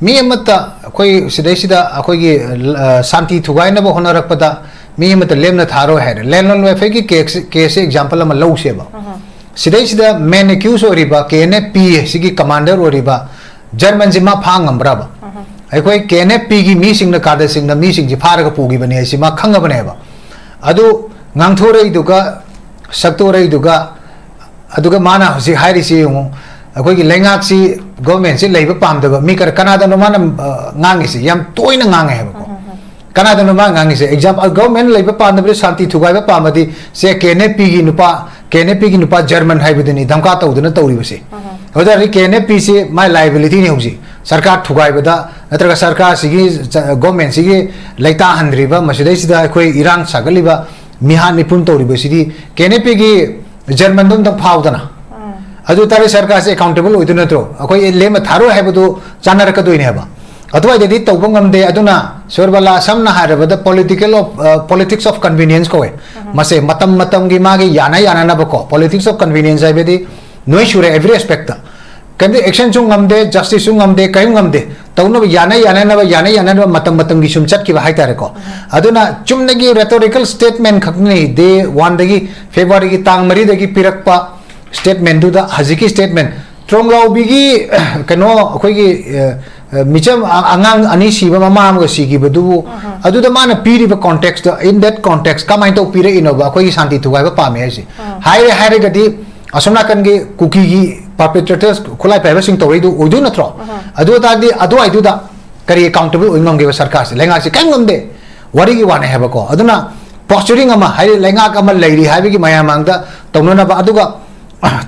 ꯃꯤ ꯑꯃꯠꯇ ꯑꯩꯈꯣꯏ ꯁꯤꯗꯩꯁꯤꯗ ꯑꯩꯈꯣꯏꯒꯤ, ꯑ, ꯁꯥꯟꯇꯤ ꯊꯨꯒꯥꯏꯅꯕ ꯍꯣꯠꯅꯔꯛꯄꯗ ꯃꯤ ꯑꯃꯠꯇ ꯂꯦꯝꯅ ꯊꯥꯔꯣꯏ ꯍꯥꯏꯔꯦ꯫ ꯂꯦꯂꯣꯟ ꯋꯥꯏꯐꯩꯒꯤ case, caseꯁꯦ example ꯑꯃ ꯂꯧꯁꯦꯕ꯫ ꯁꯤꯗꯩꯁꯤꯗ main accused ꯑꯣꯏꯔꯤꯕ ꯀꯦ ꯑꯦꯟ ꯑꯦꯐ ꯄꯤ ꯁꯤꯒꯤ commander ꯑꯣꯏꯔꯤꯕ ꯖꯔꯃꯟꯁꯤ ꯃꯥ ꯐꯥ ꯉꯝꯕ꯭ꯔꯕ? ꯑꯩꯈꯣꯏ ꯀꯦ ꯑꯦꯟ ꯑꯦꯐ ꯄꯤꯒꯤ ꯃꯤꯁꯤꯡꯅ, ꯀꯥꯗꯔꯁꯤꯡꯅ ꯃꯤꯁꯤꯡꯁꯤ ꯐꯥꯔꯒ ꯄꯨꯈꯤꯕꯅꯦ ꯍꯥꯏꯁꯤ ꯃꯥ ꯈꯪꯉꯕꯅꯦꯕ꯫ ꯑꯗꯨ ꯉꯥꯡꯊꯣꯔꯛꯏꯗꯨꯒ, ꯁꯛꯇꯣꯔꯛꯏꯗꯨꯒ, ꯑꯗꯨꯒ ꯃꯥꯅ ꯍꯧꯖꯤꯛ ꯍꯥꯏꯔꯤꯁꯤ ꯌꯦꯡꯉꯨ, ꯑꯩꯈꯣꯏꯒꯤ ꯂꯩꯉꯥꯛꯁꯤ, governmentꯁꯤ ꯂꯩꯕ ꯄꯥꯝꯗꯕ ꯃꯤ ꯀꯔ-, ꯀꯅꯥꯗꯅꯣ ꯃꯥꯅ, ꯑ, ꯉꯥꯡꯉꯤꯁꯤ? ꯌꯥꯝ ꯇꯣꯏꯅ ꯉꯥꯡꯉꯦ ꯍꯥꯏꯕꯀꯣ꯫ ꯀꯅꯥꯗꯅꯣ ꯃꯥ ꯉꯥꯡꯉꯤꯁꯦ? Example, government ꯂꯩꯕ ꯄꯥꯝꯗꯕꯗꯤ, ꯁꯥꯟꯇꯤ ꯊꯨꯒꯥꯏꯕ ꯄꯥꯝꯕꯗꯤ, ꯁꯦ ꯀꯦ ꯑꯦꯟ ꯑꯦꯐ ꯄꯤꯒꯤ ꯅꯨꯄꯥ, ꯀꯦ ꯑꯦꯟ ꯑꯦꯐ ꯄꯤꯒꯤ ꯅꯨꯄꯥ ꯖꯔꯃꯟ ꯍꯥꯏꯕꯗꯨꯅꯤ ꯙꯝꯀꯥ ꯇꯧꯗꯅ ꯇꯧꯔꯤꯕꯁꯦ꯫ ꯑꯗꯨ ꯑꯣꯏꯇꯥꯔꯗꯤ ꯀꯦ ꯑꯦꯟ ꯑꯦꯐ ꯄꯤꯁꯤ ꯃꯥꯏ liabilityꯅꯤ ꯍꯧꯖꯤꯛ꯫ ꯁꯔꯀꯥꯔ ꯊꯨꯒꯥꯏꯕꯗ ꯅꯠꯇ꯭ꯔꯒ ꯁꯔꯀꯥꯔꯁꯤꯒꯤ ꯆ-, governmentꯁꯤꯒꯤ ꯂꯩꯇꯥꯍꯟꯗ꯭ꯔꯤꯕ, ꯃꯁꯤꯗꯩꯁꯤꯗ ꯑꯩꯈꯣꯏ ꯏꯔꯥꯡ ꯁꯥꯒꯠꯂꯤꯕ, ꯃꯤꯍꯥꯠ ꯃꯤꯄꯨꯟ ꯇꯧꯔꯤꯕꯁꯤꯗꯤ ꯀꯦ ꯑꯦꯟ ꯑꯦꯐ ꯄꯤꯒꯤ ꯖꯔꯃꯟꯗꯣ ꯑꯝꯇꯪ ꯐꯥꯎꯗꯅ꯫ ꯑꯗꯨ ꯑꯣꯏꯇꯥꯔꯗꯤ ꯁꯔꯀꯥꯔꯁꯦ accountable ꯑꯣꯏꯗꯣꯏ ꯅꯠꯇ꯭ꯔꯣ? ꯑꯩꯈꯣꯏ ꯂꯦꯝꯅ ꯊꯥꯔꯣꯏ ꯍꯥꯏꯕꯗꯨ ꯆꯥꯟꯅꯔꯛꯀꯗꯣꯏꯅꯦꯕ꯫ ꯑꯗꯨꯋꯥꯏꯗꯗꯤ ꯇꯧꯕ ꯉꯝꯗꯦ꯫ ꯑꯗꯨꯅ ꯁꯣꯔꯕꯂꯥ, ꯁꯝꯅ ꯍꯥꯏꯔꯕꯗ political of, ꯑ, politics of convenience ꯀꯧꯋꯦ꯫ ꯃꯁꯦ ꯃꯇꯝ ꯃꯇꯝꯒꯤ ꯃꯥꯒꯤ ꯌꯥꯅ ꯌꯥꯅꯅꯕꯀꯣ, politics of convenience ꯍꯥꯏꯕꯗꯤ ꯅꯣꯏ ꯁꯨꯔꯦ every aspectꯇ꯫ ꯀꯩꯝꯇ actionꯁꯨ ꯉꯝꯗꯦ, justiceꯁꯨ ꯉꯝꯗꯦ, ꯀꯔꯤꯝ ꯉꯝꯗꯦ꯫ ꯇꯧꯅꯕ ꯌꯥꯅ ꯌꯥꯅꯅꯕ, ꯌꯥꯅ ꯌꯥꯅꯅꯕ ꯃꯇꯝ ꯃꯇꯝꯒꯤ ꯁꯨꯝ ꯆꯠꯈꯤꯕ ꯍꯥꯏꯇꯥꯔꯦꯀꯣ꯫ ꯑꯗꯨꯅ ꯆꯨꯝꯅꯒꯤ rhetorical statement ꯈꯛꯅꯤ, day oneꯗꯒꯤ, Februaryꯒꯤ ꯇꯥꯡ ꯃꯔꯤꯗꯒꯤ ꯄꯤꯔꯛꯄ statementꯗꯨꯗ ꯍꯧꯖꯤꯛꯀꯤ statement ꯇ꯭ꯔꯣꯡꯂꯥꯎꯕꯤꯒꯤ ꯀꯩꯅꯣ, ꯑꯩꯈꯣꯏꯒꯤ ꯑ, ꯑ, ꯃꯤꯆꯝ ꯑ- ꯑꯉꯥꯡ ꯑꯅꯤ ꯁꯤꯕ, ꯃꯃꯥ ꯑꯃꯒ ꯁꯤꯈꯤꯕꯗꯨꯕꯨ, ꯑꯗꯨꯗ ꯃꯥꯅ ꯄꯤꯔꯤꯕ context, in that context ꯀꯃꯥꯏꯅ ꯇꯧ ꯄꯤꯔꯛꯏꯅꯣꯕ ꯑꯩꯈꯣꯏꯒꯤ ꯁꯥꯟꯇꯤ ꯊꯨꯒꯥꯏꯕ ꯄꯥꯝꯃꯦ ꯍꯥꯏꯁꯦ? ꯍꯥꯏꯔꯦ ꯍꯥꯏꯔꯒꯗꯤ ꯑꯁꯣꯝ ꯅꯥꯀꯟꯒꯤ ꯀꯨꯀꯤꯒꯤ perpetrators, ꯈꯨꯠꯂꯥꯏ ꯄꯥꯏꯕꯁꯤꯡ ꯇꯧꯔꯛꯏꯗꯨ ꯑꯣꯏꯗꯣꯏ ꯅꯠꯇ꯭ꯔꯣ? ꯑꯗꯨ ꯑꯣꯏ ꯇꯥꯔꯗꯤ ꯑꯗꯨꯋꯥꯏꯗꯨꯗ ꯀꯔꯤ accountable ꯑꯣꯏ ꯉꯝꯒꯦꯕ ꯁꯔꯀꯥꯔꯁꯦ? ꯂꯩꯉꯥꯛꯁꯦ ꯀꯔꯤꯝ ꯉꯝꯗꯦ꯫ ꯋꯥꯔꯤꯒꯤ ꯋꯥꯅꯦ ꯍꯥꯏꯕꯀꯣ꯫ ꯑꯗꯨꯅ posturing ꯑꯃ, ꯍꯥꯏꯗꯤ ꯂꯩꯉꯥꯛ ꯑꯃ ꯂꯩꯔꯤ ꯍꯥꯏꯕꯒꯤ ꯃꯌꯥꯝ ꯃꯥꯡꯗ ꯇꯧꯅꯅꯕ, ꯑꯗꯨꯒ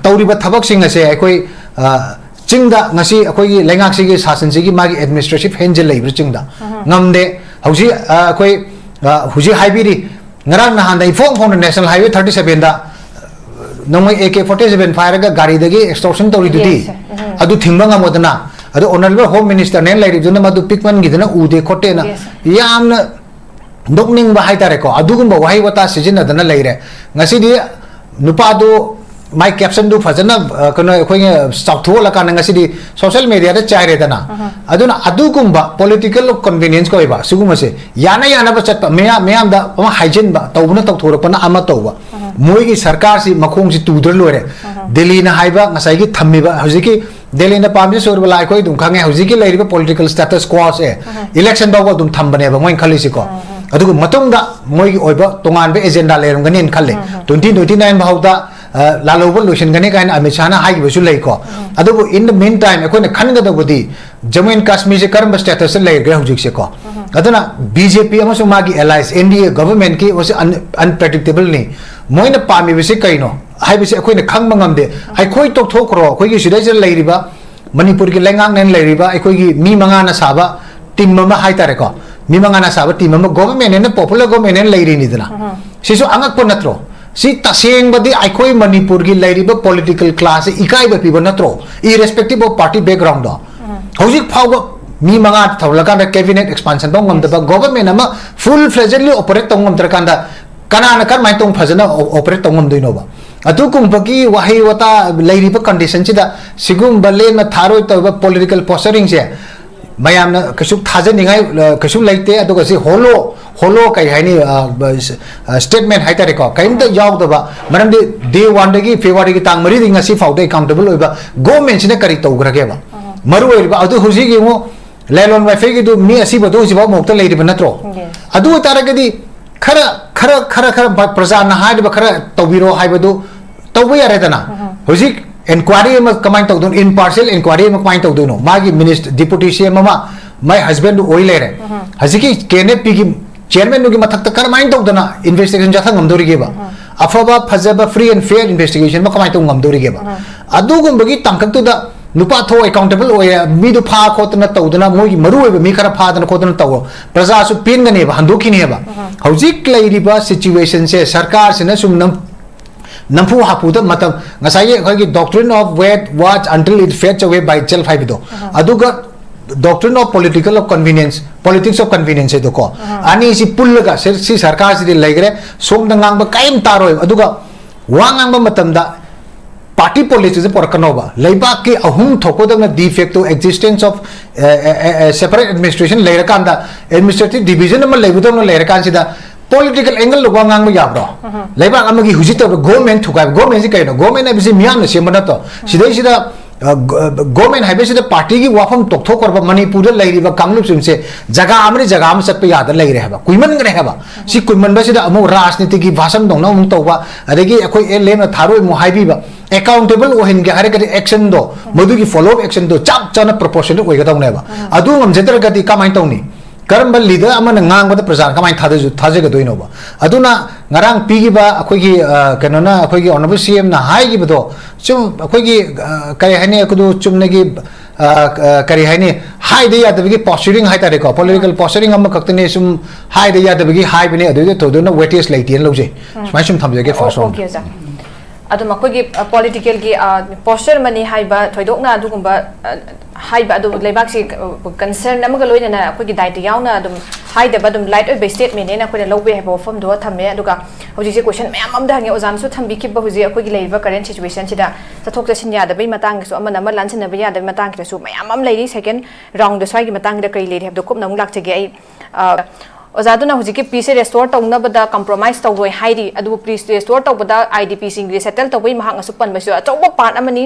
ꯇꯧꯔꯤꯕ ꯊꯕꯛꯁꯤꯡ ꯑꯁꯦ ꯑꯩꯈꯣꯏ, ꯑ, ꯆꯤꯡꯗ ꯉꯁꯤ ꯑꯩꯈꯣꯏꯒꯤ ꯂꯩꯉꯥꯛꯁꯤꯒꯤ ꯁꯥꯁꯟꯁꯤꯒꯤ ꯃꯥꯒꯤ administrative handꯁꯦ ꯂꯩꯕ꯭ꯔꯥ ꯆꯤꯡꯗ? ꯉꯝꯗꯦ꯫ ꯍꯧꯖꯤꯛ, ꯑ, ꯑꯩꯈꯣꯏ, ꯑ, ꯍꯧꯖꯤꯛ ꯍꯥꯏꯕꯤꯔꯤ, ꯉꯔꯥꯡ ꯅꯍꯥꯟꯗ ꯏꯐꯣꯡ ꯐꯣꯡꯅ National Highway thirty sevenꯗ ꯅꯣꯡꯃꯩ AK forty seven ꯄꯥꯏꯔꯒ ꯒꯥꯔꯤꯗꯒꯤ extortion ꯇꯧꯔꯤꯗꯨꯗꯤ, Yes, sir. ꯑꯗꯨ ꯊꯤꯡꯕ ꯉꯝꯃꯣꯗꯅ꯫ ꯑꯗꯨ Honourable Home Ministerꯅꯦꯅ ꯂꯩꯔꯤꯕꯗꯨꯅ ꯃꯗꯨ ꯄꯤꯛꯃꯟꯈꯤꯗꯅ ꯎꯗꯦ ꯈꯣꯠꯇꯦꯅ Yes, sir. ꯌꯥꯝꯅ ꯅꯣꯛꯅꯤꯡꯕ ꯍꯥꯏꯇꯥꯔꯦꯀꯣ, ꯑꯗꯨꯒꯨꯝꯕ ꯋꯥꯍꯩ ꯋꯥꯇꯥ ꯁꯤꯖꯤꯟꯅꯗꯅ ꯂꯩꯔꯦ꯫ ꯉꯁꯤꯗꯤ ꯅꯨꯄꯥꯗꯨ ꯃꯥꯏ captionꯗꯨ ꯐꯖꯅ, ꯑ, ꯀꯩꯅꯣ, ꯑꯩꯈꯣꯏꯅ ꯆꯥꯎꯊꯣꯛꯍꯜꯂꯀꯥꯟꯗ ꯉꯁꯤꯗꯤ social mediaꯗ ꯆꯥꯏꯔꯦꯗꯅ꯫ ꯑꯗꯨꯅ ꯑꯗꯨꯒꯨꯝꯕ political convenience ꯀꯧꯋꯦꯕ ꯁꯤꯒꯨꯝꯕꯁꯦ, ꯌꯥꯅ ꯌꯥꯅꯕ ꯆꯠꯄ, ꯃꯌꯥꯝ, ꯃꯌꯥꯝꯗ ꯑꯃ ꯍꯥꯏꯖꯤꯟꯕ, ꯇꯧꯕꯅ ꯇꯧꯊꯣꯔꯛꯄꯅ ꯑꯃ ꯇꯧꯕ꯫ ꯃꯣꯏꯒꯤ ꯁꯔꯀꯥꯔꯁꯤ ꯃꯈꯣꯡꯁꯤ ꯇꯨꯗ꯭ꯔ ꯂꯣꯏꯔꯦ꯫ ꯗꯦꯜꯂꯤꯅ ꯍꯥꯏꯕ ꯉꯁꯥꯏꯒꯤ ꯊꯝꯃꯤꯕ ꯍꯧꯖꯤꯛꯀꯤ ꯗꯦꯜꯂꯤꯅ ꯄꯥꯝꯃꯤꯁꯦ ꯁꯨꯔꯕꯂꯥ ꯑꯩꯈꯣꯏ ꯑꯗꯨꯝ ꯈꯪꯉꯦ꯫ ꯍꯧꯖꯤꯛꯀꯤ ꯂꯩꯔꯤꯕ political status quoꯁꯦ, election ꯐꯥꯎꯕ ꯑꯗꯨꯝ ꯊꯝꯕꯅꯦꯕ ꯃꯣꯏꯅ ꯈꯜꯂꯤꯁꯤꯀꯣ꯫ ꯑꯗꯨꯒ ꯃꯇꯨꯡꯗ ꯃꯣꯏꯒꯤ ꯑꯣꯏꯕ ꯇꯣꯉꯥꯟꯕ agenda ꯂꯩꯔꯝꯒꯅꯤꯅ ꯈꯜꯂꯦ꯫ Twenty twenty nine ꯐꯥꯎꯗ, ꯑ, ꯂꯥꯜꯍꯧꯕ ꯂꯣꯏꯁꯤꯟꯒꯅꯤ ꯀꯥꯏꯅ ꯑꯃꯤꯠ ꯁꯥꯍꯅ ꯍꯥꯏꯈꯤꯕꯁꯨ ꯂꯩꯀꯣ꯫ ꯑꯗꯨꯕꯨ in the meantime ꯑꯩꯈꯣꯏꯅ ꯈꯟꯒꯗꯧꯕꯗꯤ ꯖꯝꯃꯨ and ꯀꯥꯁꯃꯤꯔꯁꯦ ꯀꯔꯝꯕ statusꯇ ꯂꯩꯔꯒꯦ ꯍꯧꯖꯤꯛꯁꯦꯀꯣ꯫ ꯑꯗꯨꯅ BJP ꯑꯃꯁꯨꯡ ꯃꯥꯒꯤ allies, NDA governmentꯀꯤ ꯃꯁꯤ un-, unpredictableꯅꯤ꯫ ꯃꯣꯏꯅ ꯄꯥꯝꯃꯤꯕꯁꯤ ꯀꯩꯅꯣ ꯍꯥꯏꯕꯁꯤ ꯑꯩꯈꯣꯏꯅ ꯈꯪꯕ ꯉꯝꯗꯦ꯫ ꯑꯩꯈꯣꯏ ꯇꯣꯛꯊꯣꯛꯈ꯭ꯔꯣ, ꯑꯩꯈꯣꯏꯒꯤ ꯁꯤꯗꯩꯁꯤꯗ ꯂꯩꯔꯤꯕ ꯃꯅꯤꯄꯨꯔꯒꯤ ꯂꯩꯉꯥꯛꯅꯦꯅ ꯂꯩꯔꯤꯕ ꯑꯩꯈꯣꯏꯒꯤ ꯃꯤ ꯃꯉꯥꯅ ꯁꯥꯕ team ꯑꯃ ꯍꯥꯏꯇꯥꯔꯦꯀꯣ, ꯃꯤ ꯃꯉꯥꯅ ꯁꯥꯕ team ꯑꯃ, governmentꯅꯦꯅ, popular governmentꯅꯦꯅ ꯂꯩꯔꯤꯅꯤꯗꯅ꯫ ꯁꯤꯁꯨ ꯑꯉꯛꯄ ꯅꯠꯇ꯭ꯔꯣ? ꯁꯤ ꯇꯁꯦꯡꯕꯗꯤ ꯑꯩꯈꯣꯏ ꯃꯅꯤꯄꯨꯔꯒꯤ ꯂꯩꯔꯤꯕ political classꯁꯦ ꯏꯀꯥꯏꯕ ꯄꯤꯕ ꯅꯠꯇ꯭ꯔꯣ? Irrespective of party backgroundꯗꯣ꯫ ꯍꯧꯖꯤꯛ ꯐꯥꯎꯕ ꯃꯤ ꯃꯉꯥ ꯊꯝꯂꯀꯥꯟꯗ cabinet expansion ꯇꯧ ꯉꯝꯗꯕ, government ꯑꯃ full fledgedly operate ꯇꯧ ꯉꯝꯗ꯭ꯔꯀꯥꯟꯗ ꯀꯅꯥꯅ ꯀꯔꯝꯍꯥꯏꯅ ꯇꯧ ꯐꯖꯅ o-, operate ꯇꯧ ꯉꯝꯗꯣꯏꯅꯣꯕ? ꯑꯗꯨꯒꯨꯝꯕꯒꯤ ꯋꯥꯍꯩ ꯋꯥꯇꯥ ꯂꯩꯔꯤꯕ conditionꯁꯤꯗ ꯁꯤꯒꯨꯝꯕ ꯂꯦꯝꯅ ꯊꯥꯔꯣꯏ ꯇꯧꯔꯤꯕ political posturingꯁꯦ ꯃꯌꯥꯝꯅ ꯀꯩꯁꯨ ꯊꯥꯖꯅꯤꯡꯉꯥꯏ ꯑ, ꯀꯩꯁꯨ ꯂꯩꯇꯦ꯫ ꯑꯗꯨꯒ ꯁꯤ ꯍꯣꯂꯣ ꯍꯣꯂꯣ ꯀꯩ ꯍꯥꯏꯅꯤ, ꯁ꯭ꯇꯦꯠꯃꯦꯟ ꯍꯥꯏꯇꯥꯔꯦꯀꯣ, ꯀꯔꯤꯝꯇ ꯌꯥꯎꯗꯕ꯫ ꯃꯔꯝꯗꯤ ꯗꯦ ꯋꯥꯟꯗꯒꯤ, ꯐꯦꯕ꯭ꯔꯨꯋꯥꯔꯤꯒꯤ ꯇꯥꯡ ꯃꯔꯤꯗꯒꯤ ꯉꯁꯤ ꯐꯥꯎꯗ ꯑꯦꯀꯥꯎꯟꯇꯦꯕꯜ ꯑꯣꯏꯕ ꯒꯣꯔꯃꯦꯟꯁꯤꯅ ꯀꯔꯤ ꯇꯧꯈ꯭ꯔꯒꯦꯕ? ꯃꯔꯨ ꯑꯣꯏꯔꯤꯕ ꯑꯗꯨ ꯍꯧꯖꯤꯛ ꯌꯦꯡꯉꯨ, ꯂꯦꯂꯣꯟ ꯋꯥꯏꯐꯩꯒꯤꯗꯨ ꯃꯤ ꯑꯁꯤꯕꯗꯨ ꯍꯧꯖꯤꯛꯐꯥꯎ ꯃꯣꯛꯇ ꯂꯩꯔꯤꯕ ꯅꯠꯇ꯭ꯔꯣ? ꯑꯗꯨ ꯑꯣꯏꯇꯥꯔꯒꯗꯤ ꯈꯔ ꯈꯔ ꯈꯔ ꯈꯔ ꯄ꯭ꯔꯖꯥꯅ ꯍꯥꯏꯔꯤꯕ ꯈꯔ ꯇꯧꯕꯤꯔꯣ ꯍꯥꯏꯕꯗꯨ ꯇꯧꯕ ꯌꯥꯔꯦꯗꯅ꯫ ꯍꯧꯖꯤꯛ ꯏꯟꯀ꯭ꯋꯥꯏꯔꯤ ꯑꯃ ꯀꯃꯥꯏꯅ ꯇꯧꯗꯣꯏꯅꯣ? ꯏꯝꯄꯥꯔꯁꯤꯌꯦꯜ ꯏꯟꯀ꯭ꯋꯥꯏꯔꯤ ꯑꯃ ꯀꯃꯥꯏꯅ ꯇꯧꯗꯣꯏꯅꯣ? ꯃꯥꯒꯤ ꯃꯤꯅꯤꯁ ꯗꯤꯄꯨꯇꯤ ꯁꯤ ꯑꯦꯝ ꯑꯃ, ꯃꯥꯏ ꯍꯁꯕꯦꯟꯗꯨ ꯑꯣꯏ ꯂꯩꯔꯦ꯫ ꯍꯧꯖꯤꯛꯀꯤ ꯀꯦ ꯑꯦꯟ ꯑꯦꯐ ꯄꯤꯒꯤ ꯆꯤꯌꯔꯃꯦꯟꯗꯨꯒꯤ ꯃꯊꯛꯇ ꯀꯔꯝꯍꯥꯏꯅ ꯇꯧꯗꯅ ꯏꯟꯚꯦꯁꯇꯤꯒꯦꯁꯟ ꯆꯠꯊ ꯉꯝꯗꯧꯔꯤꯒꯦꯕ? ꯑꯐꯕ, ꯐꯖꯕ, ꯐ꯭ꯔꯤ ꯑꯦꯟ ꯐꯦꯌꯔ ꯏꯟꯚꯦꯁꯇꯤꯒꯦꯁꯟ ꯑꯃ ꯀꯃꯥꯏꯅ ꯇꯧꯕ ꯉꯝꯗꯧꯔꯤꯒꯦꯕ? ꯑꯗꯨꯒꯨꯝꯕꯒꯤ ꯇꯥꯡꯀꯛꯇꯨꯗ ꯅꯨꯄꯥ ꯊꯣꯛ ꯑꯦꯀꯥꯎꯟꯇꯦꯕꯜ ꯑꯣꯏꯌꯦ, ꯃꯤꯗꯨ ꯐꯥ ꯈꯣꯠꯇꯅ ꯇꯧꯗꯅ, ꯃꯣꯏꯒꯤ ꯃꯔꯨ ꯑꯣꯏꯕ ꯃꯤ ꯈꯔ ꯐꯥꯗꯅ ꯈꯣꯠꯇꯅ ꯇꯧꯔꯣ, ꯄ꯭ꯔꯖꯥꯁꯨ ꯄꯦꯟꯒꯅꯦꯕ, ꯍꯟꯗꯣꯛꯈꯤꯅꯦꯕ꯫ ꯍꯧꯖꯤꯛ ꯂꯩꯔꯤꯕ ꯁꯤꯆꯨꯋꯦꯁꯟꯁꯦ ꯁꯔꯀꯥꯔꯁꯤꯅ ꯁꯨꯝ ꯅꯝ ꯅꯝꯐꯨ ꯍꯥꯐꯨꯗ ꯃꯇꯝ, ꯉꯁꯥꯏꯒꯤ ꯑꯩꯈꯣꯏꯒꯤ doctrine of wait, watch until it fades away by itself ꯍꯥꯏꯕꯗꯣ, ꯑꯗꯨꯒ doctrine of political of convenience, politics of convenience ꯍꯥꯏꯗꯣꯀꯣ, ꯑꯅꯤꯁꯤ ꯄꯨꯜꯂꯒ ꯁꯤ, ꯁꯤ ꯁꯔꯀꯥꯔꯁꯤꯗꯤ ꯂꯩꯈ꯭ꯔꯦ, ꯁꯣꯝꯗ ꯉꯥꯡꯕ ꯀꯔꯤꯝ ꯇꯥꯔꯣꯏ꯫ ꯑꯗꯨꯒ ꯋꯥ ꯉꯥꯡꯕ ꯃꯇꯝꯗ ꯄꯥꯔꯇꯤ ꯄꯣꯂꯤꯇꯤꯛꯁꯁꯦ ꯄꯨꯔꯛꯀꯅꯣꯕ꯫ ꯂꯩꯕꯥꯛꯀꯤ ꯑꯍꯨꯝ ꯊꯣꯛꯄꯗꯧꯅ de facto existence of separate administration ꯂꯩꯔꯀꯥꯟꯗ, administrative division ꯑꯃ ꯂꯩꯕꯗꯧꯅ ꯂꯩꯔꯀꯥꯟꯁꯤꯗ, ꯄꯣꯂꯤꯇꯤꯀꯦꯜ ꯑꯦꯡꯒꯜꯗ ꯋꯥ ꯉꯥꯡꯕ ꯌꯥꯕ꯭ꯔꯣ? ꯂꯩꯕꯥꯛ ꯑꯃꯒꯤ ꯍꯧꯖꯤꯛ ꯇꯧꯔꯤꯕ ꯒꯣꯔꯃꯦꯟ ꯊꯨꯒꯥꯏꯕ, ꯒꯣꯔꯃꯦꯟꯁꯤ ꯀꯩꯅꯣ? ꯒꯣꯔꯃꯦꯟ ꯍꯥꯏꯕꯁꯤ ꯃꯤꯌꯥꯝꯅ ꯁꯦꯝꯕ ꯅꯠꯇ꯭ꯔꯣ? ꯁꯤꯗꯩꯁꯤꯗ, ꯑ, ꯒ-, ꯒꯣꯔꯃꯦꯟ ꯍꯥꯏꯕꯁꯤꯗ ꯄꯥꯔꯇꯤꯒꯤ ꯋꯥꯐꯝ ꯇꯣꯛꯊꯣꯛꯈ꯭ꯔꯕ ꯃꯅꯤꯄꯨꯔꯗ ꯂꯩꯔꯤꯕ ꯀꯥꯡꯂꯨꯞꯁꯤꯡꯁꯦ ꯖꯒꯥ ꯑꯃꯗꯒꯤ ꯖꯒꯥ ꯑꯃ ꯆꯠꯄ ꯌꯥꯗ ꯂꯩꯔꯦ ꯍꯥꯏꯕ, ꯀꯨꯏꯃꯟꯈ꯭ꯔꯦ ꯍꯥꯏꯕ꯫ ꯁꯤ ꯀꯨꯏꯃꯟꯕꯁꯤꯗ ꯑꯃꯨꯛ ꯔꯥꯖꯅꯤꯇꯤꯒꯤ ꯚꯥꯁꯟꯗꯧꯅ ꯑꯃꯨꯛ ꯇꯧꯕ, ꯑꯗꯒꯤ ꯑꯩꯈꯣꯏ ꯑꯦ ꯂꯦꯝꯅ ꯊꯥꯔꯣꯏ ꯑꯃꯨꯛ ꯍꯥꯏꯕꯤꯕ, ꯑꯦꯀꯥꯎꯟꯇꯦꯕꯜ ꯑꯣꯏꯍꯟꯒꯦ ꯍꯥꯏꯔꯒꯗꯤ ꯑꯦꯛꯁꯟꯗꯣ, ꯃꯗꯨꯒꯤ ꯐꯣꯂꯣ ꯑꯞ ꯑꯦꯛꯁꯟꯗꯣ ꯆꯞ ꯆꯥꯅ ꯄ꯭ꯔꯣꯄꯣꯔꯁꯅꯦꯠ ꯑꯣꯏꯒꯗꯧꯅꯦꯕ꯫ ꯑꯗꯨ ꯉꯝꯖꯗ꯭ꯔꯒꯗꯤ ꯀꯃꯥꯏꯅ ꯇꯧꯅꯤ? ꯀꯔꯝꯕ ꯂꯤꯗꯔ ꯑꯃꯅ ꯉꯥꯡꯕꯗ ꯄ꯭ꯔꯖꯥꯅ ꯀꯃꯥꯏꯅ ꯊꯥꯖ-, ꯊꯥꯖꯒꯗꯣꯏꯅꯣꯕ? ꯑꯗꯨꯅ ꯉꯔꯥꯡ ꯄꯤꯈꯤꯕ ꯑꯩꯈꯣꯏꯒꯤ, ꯑ, ꯀꯩꯅꯣꯅ, ꯑꯩꯈꯣꯏꯒꯤ ꯑꯣꯅꯔꯦꯕꯜ ꯁꯤ ꯑꯦꯝꯅ ꯍꯥꯏꯈꯤꯕꯗꯣ, ꯁꯨꯝ ꯑꯩꯈꯣꯏꯒꯤ, ꯑ, ꯀꯔꯤ ꯍꯥꯏꯅꯤ, ꯑꯩꯈꯣꯏꯗꯣ ꯆꯨꯝꯅꯒꯤ, ꯑ, ꯑ, ꯀꯔꯤ ꯍꯥꯏꯅꯤ, ꯍꯥꯏꯗ ꯌꯥꯗꯕꯒꯤ ꯄꯣꯁꯆꯔꯤꯡ ꯍꯥꯏꯇꯥꯔꯦꯀꯣ, ꯄꯣꯂꯤꯇꯤꯀꯦꯜ ꯄꯣꯁꯆꯔꯤꯡ ꯑꯃꯈꯛꯇꯅꯦ, ꯁꯨꯝ ꯍꯥꯏꯗ ꯌꯥꯗꯕꯒꯤ ꯍꯥꯏꯕꯅꯦ, ꯑꯗꯨꯗ ꯊꯣꯏꯗꯣꯛꯅ ꯋꯦꯇꯦꯖ ꯂꯩꯇꯦꯅ ꯂꯧꯖꯩ꯫ ꯁꯨꯃꯥꯏꯅ ꯁꯨꯝ ꯊꯝꯖꯒꯦ, ꯐꯥꯔꯁ ꯑꯣꯀꯦ, ꯔꯥꯎꯟ꯫ ꯑꯣꯖꯥ꯫ ꯑꯗꯨꯝ ꯑꯩꯈꯣꯏꯒꯤ ꯄꯣꯂꯤꯇꯤꯀꯦꯜꯒꯤ ꯄꯣꯁꯆꯔ ꯑꯃꯅꯤ ꯍꯥꯏꯕ ꯊꯣꯏꯗꯣꯛꯅ ꯑꯗꯨꯒꯨꯝꯕ ꯑ, ꯍꯥꯏꯕ ꯑꯗꯨ ꯂꯩꯕꯥꯛꯁꯤ ꯀꯟꯁꯔꯟ ꯑꯃꯒ ꯂꯣꯏꯅꯅ ꯑꯩꯈꯣꯏꯒꯤ ꯗꯥꯏꯇ ꯌꯥꯎꯅ ꯑꯗꯨꯝ ꯍꯥꯏꯗꯕ ꯑꯗꯨꯝ ꯂꯥꯏꯠ ꯑꯣꯏꯕ ꯁ꯭ꯇꯦꯠꯃꯦꯟꯅꯦꯅ ꯑꯩꯈꯣꯏꯅ ꯂꯧꯕ ꯌꯥꯏ ꯍꯥꯏꯕ ꯋꯥꯐꯝꯗꯣ ꯊꯝꯃꯦ꯫ ꯑꯗꯨꯒ ꯍꯧꯖꯤꯛꯁꯦ ꯀꯣꯏꯁꯟ ꯃꯌꯥꯝ ꯑꯃꯗ ꯍꯪꯉꯦ, ꯑꯣꯖꯥꯅꯁꯨ ꯊꯝꯕꯤꯈꯤꯕ ꯍꯧꯖꯤꯛ ꯑꯩꯈꯣꯏꯒꯤ ꯂꯩꯔꯤꯕ ꯀꯔꯦꯟ ꯁꯤꯆꯨꯋꯦꯁꯟꯁꯤꯗ ꯆꯠꯊꯣꯛ ꯆꯠꯁꯤꯟ ꯌꯥꯗꯕꯒꯤ ꯃꯇꯥꯡꯒꯤꯁꯨ, ꯑꯃꯅ ꯑꯃ ꯂꯥꯟꯁꯤꯟꯅꯕ ꯌꯥꯗꯕꯒꯤ ꯃꯇꯥꯡꯒꯤꯗꯁꯨ ꯃꯌꯥꯝ ꯑꯃ ꯂꯩꯔꯤ꯫ ꯁꯦꯀꯦꯟ ꯔꯥꯎꯟꯗ ꯁ꯭ꯋꯥꯏꯒꯤ ꯃꯇꯥꯡꯗ ꯀꯔꯤ ꯂꯩꯔꯤ ꯍꯥꯏꯕꯗꯣ ꯀꯨꯞꯅ ꯑꯃꯨꯛ ꯂꯥꯛꯆꯒꯦ ꯑꯩ꯫ ꯑ, ꯑꯣꯖꯥꯗꯨꯅ ꯍꯧꯖꯤꯛꯀꯤ ꯄꯤꯁꯁꯦ ꯔꯦꯁꯇꯣꯔ ꯇꯧꯅꯕꯗ ꯀꯝꯄ꯭ꯔꯣꯃꯥꯏꯁ ꯇꯧꯔꯣꯏ ꯍꯥꯏꯔꯤ, ꯑꯗꯨꯕꯨ ꯄꯤꯁ ꯔꯦꯁꯇꯣꯔ ꯇꯧꯕꯗ ꯑꯥꯏ ꯗꯤ ꯄꯤꯁꯤꯡ ꯔꯤꯁꯦꯇꯜ ꯇꯧꯕꯒꯤ ꯃꯍꯥꯛꯅꯁꯨ ꯄꯟꯕꯁꯨ ꯑꯆꯧꯕ ꯄꯥꯔꯠ ꯑꯃꯅꯤ꯫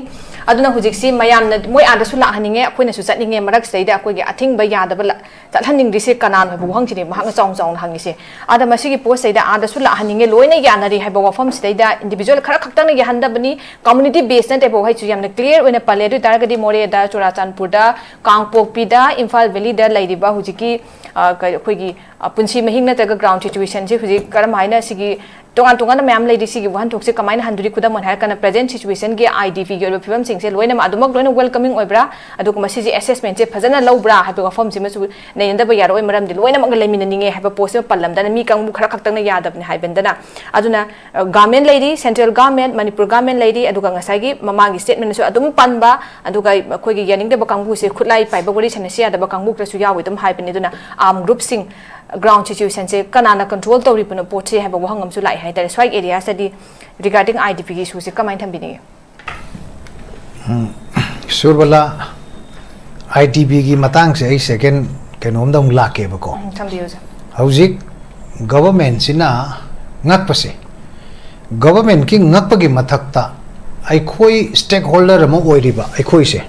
ꯑꯗꯨꯅ ꯍꯧꯖꯤꯛꯁꯤ ꯃꯌꯥꯝꯅ ꯃꯣꯏ ꯑꯥꯗꯁꯨ ꯂꯥꯛꯍꯟꯅꯤꯡꯉꯦ, ꯑꯩꯈꯣꯏꯅꯁꯨ ꯆꯠꯅꯤꯡꯉꯦ, ꯃꯔꯛꯁꯤꯗꯩꯗ ꯑꯩꯈꯣꯏꯒꯤ ꯑꯊꯤꯡꯕ ꯌꯥꯗꯕ ꯂ-, ꯆꯠꯍꯟꯅꯤꯡꯗ꯭ꯔꯤꯁꯦ ꯀꯅꯥꯅꯣ ꯍꯥꯏꯕ ꯋꯥꯍꯪꯁꯤꯅꯤ ꯃꯍꯥꯛꯅ ꯆꯥꯎꯅ ꯆꯥꯎꯅ ꯍꯪꯉꯤꯁꯦ꯫ ꯑꯗ ꯃꯁꯤꯒꯤ ꯄꯣꯠꯁꯤꯗꯩꯗ ꯑꯥꯗꯁꯨ ꯂꯥꯛꯍꯟꯅꯤꯡꯉꯦ, ꯂꯣꯏꯅ ꯌꯥꯅꯔꯤ ꯍꯥꯏꯕ ꯋꯥꯐꯝꯁꯤꯗꯩꯗ ꯏꯟꯗꯤꯕꯤꯖꯨꯋꯦꯜ ꯈꯔ ꯈꯛꯇꯪꯅ ꯌꯥꯍꯟꯗꯕꯅꯤ, ꯀꯝꯃꯨꯅꯤꯇꯤ ꯕꯦꯁ ꯅꯠꯇꯦꯕ꯫ ꯋꯥꯍꯩꯁꯨ ꯌꯥꯝꯅ ꯀ꯭ꯂꯤꯌꯥꯔ ꯑꯣꯏꯅ ꯄꯜꯂꯦ꯫ ꯑꯗꯨ ꯑꯣꯏ ꯇꯥꯔꯒꯗꯤ ꯃꯣꯔꯦꯗ, ꯆꯨꯔꯥꯆꯥꯟꯄꯨꯔꯗ, ꯀꯥꯡꯄꯣꯛꯄꯤꯗ, ꯏꯝꯐꯥꯜ ꯚꯦꯂꯤꯗ ꯂꯩꯔꯤꯕ ꯍꯧꯖꯤꯛꯀꯤ, ꯑ, ꯀ-, ꯑꯩꯈꯣꯏꯒꯤ, ꯑ, ꯄꯨꯟꯁꯤ ꯃꯍꯤꯡ ꯅꯠꯇ꯭ꯔꯒ ꯒ꯭ꯔꯥꯎꯟ ꯁꯤꯆꯨꯋꯦꯁꯟꯁꯤ ꯍꯧꯖꯤꯛ ꯀꯔꯝ ꯍꯥꯏꯅ ꯁꯤꯒꯤ ꯇꯣꯉꯥꯟ ꯇꯣꯉꯥꯟꯕ ꯃꯌꯥꯝ ꯂꯩꯔꯤ, ꯁꯤꯒꯤ ꯋꯥꯍꯟꯊꯣꯛꯁꯦ ꯀꯃꯥꯏꯅ ꯍꯟꯗꯣꯔꯤ? ꯈꯨꯗꯝ ꯑꯣꯏꯅ ꯍꯥꯏꯔꯀꯥꯟꯗ ꯄ꯭ꯔꯦꯖꯦꯟ ꯁꯤꯆꯨꯋꯦꯁꯟꯒꯤ ꯑꯥꯏ ꯗꯤ ꯄꯤꯒꯤ ꯑꯣꯏꯕ ꯐꯤꯕꯝꯁꯤꯡꯁꯦ ꯂꯣꯏꯅꯃꯛ ꯑꯗꯨꯃꯛ ꯂꯣꯏꯅ ꯋꯦꯜꯀꯃꯤꯡ ꯑꯣꯏꯕ꯭ꯔꯥ? ꯑꯗꯨꯒ ꯃꯁꯤꯁꯦ ꯑꯦꯁꯦꯁꯃꯦꯟꯁꯦ ꯐꯖꯅ ꯂꯧꯕ꯭ꯔꯥ ꯍꯥꯏꯕ ꯋꯥꯐꯝꯁꯤꯃꯁꯨ ꯅꯩꯅꯗꯕ ꯌꯥꯔꯣꯏ, ꯃꯔꯝꯗꯤ ꯂꯣꯏꯅꯃꯛꯅ ꯂꯩꯃꯤꯟꯅꯅꯤꯡꯉꯦ ꯍꯥꯏꯕ ꯄꯣꯠꯁꯤꯃ ꯄꯜꯂꯝꯗꯅ ꯃꯤ ꯀꯥꯡꯕꯨ ꯈꯔ ꯈꯛꯇꯪꯅ ꯌꯥꯗꯕꯅꯤ ꯍꯥꯏꯕꯅꯤꯗꯅ꯫ ꯑꯗꯨꯅ, ꯑ, ꯒꯚꯔꯟꯃꯦꯟ ꯂꯩꯔꯤ, ꯁꯦꯟꯇ꯭ꯔꯦꯜ ꯒꯚꯔꯟꯃꯦꯟ, ꯃꯅꯤꯄꯨꯔ ꯒꯚꯔꯟꯃꯦꯟ ꯂꯩꯔꯤ, ꯑꯗꯨꯒ ꯉꯁꯥꯏꯒꯤ ꯃꯃꯥꯡꯒꯤ ꯁ꯭ꯇꯦꯠꯃꯦꯟꯗꯁꯨ ꯑꯗꯨꯝ ꯄꯟꯕ, ꯑꯗꯨꯒ ꯑꯩꯈꯣꯏꯒꯤ ꯌꯥꯅꯤꯡꯗꯕ ꯀꯥꯡꯕꯨꯁꯦ ꯈꯨꯠꯂꯥꯏ ꯄꯥꯏꯕ ꯋꯥꯔꯤ ꯁꯥꯟꯅꯁꯤ ꯌꯥꯗꯕ ꯀꯥꯡꯕꯨ ꯈꯔꯁꯨ ꯌꯥꯎꯏ ꯑꯗꯨꯝ ꯍꯥꯏꯕꯅꯤ꯫ ꯑꯗꯨꯅ ꯑꯥꯔꯝ ꯒ꯭ꯔꯨꯞꯁꯤꯡ, ꯒ꯭ꯔꯥꯎꯟ ꯁꯤꯆꯨꯋꯦꯁꯟꯁꯦ ꯀꯅꯥꯅ ꯀꯟꯇ꯭ꯔꯣꯜ ꯇꯧꯔꯤꯕꯅꯣ ꯄꯣꯠꯁꯦ ꯍꯥꯏꯕ ꯋꯥꯍꯪ ꯑꯃꯁꯨ ꯂꯥꯛꯑꯦ ꯍꯥꯏꯇꯥꯔꯦ꯫ ꯁ꯭ꯋꯥꯏꯒꯤ ꯑꯦꯔꯤꯌꯥꯁꯤꯗꯗꯤ ꯔꯤꯒꯥꯔꯗꯤꯡ ꯑꯥꯏ ꯗꯤ ꯄꯤꯒꯤ ꯏꯁꯨꯁꯦ ꯀꯃꯥꯏꯅ ꯊꯝꯕꯤꯅꯤꯡꯉꯤ? ꯁꯨꯔꯕꯂꯥ, ꯑꯥꯏ ꯗꯤ ꯄꯤꯒꯤ ꯃꯇꯥꯡꯁꯦ ꯑꯩ ꯁꯦꯀꯦꯟ ꯀꯩꯅꯣꯝꯗ ꯑꯃꯨꯛ ꯂꯥꯛꯀꯦꯕꯀꯣ꯫ ꯎꯝ, ꯊꯝꯕꯤꯌꯨ, ꯁꯥꯔ꯫ ꯍꯧꯖꯤꯛ ꯒꯚꯔꯟꯃꯦꯟꯁꯤꯅ ꯉꯛꯄꯁꯦ, ꯒꯚꯔꯟꯃꯦꯟꯀꯤ ꯉꯛꯄꯒꯤ ꯃꯊꯛꯇ ꯑꯩꯈꯣꯏ ꯁ꯭ꯇꯦꯛ ꯍꯣꯜꯗꯔ ꯑꯃ ꯑꯣꯏꯔꯤꯕ ꯑꯩꯈꯣꯏꯁꯦ,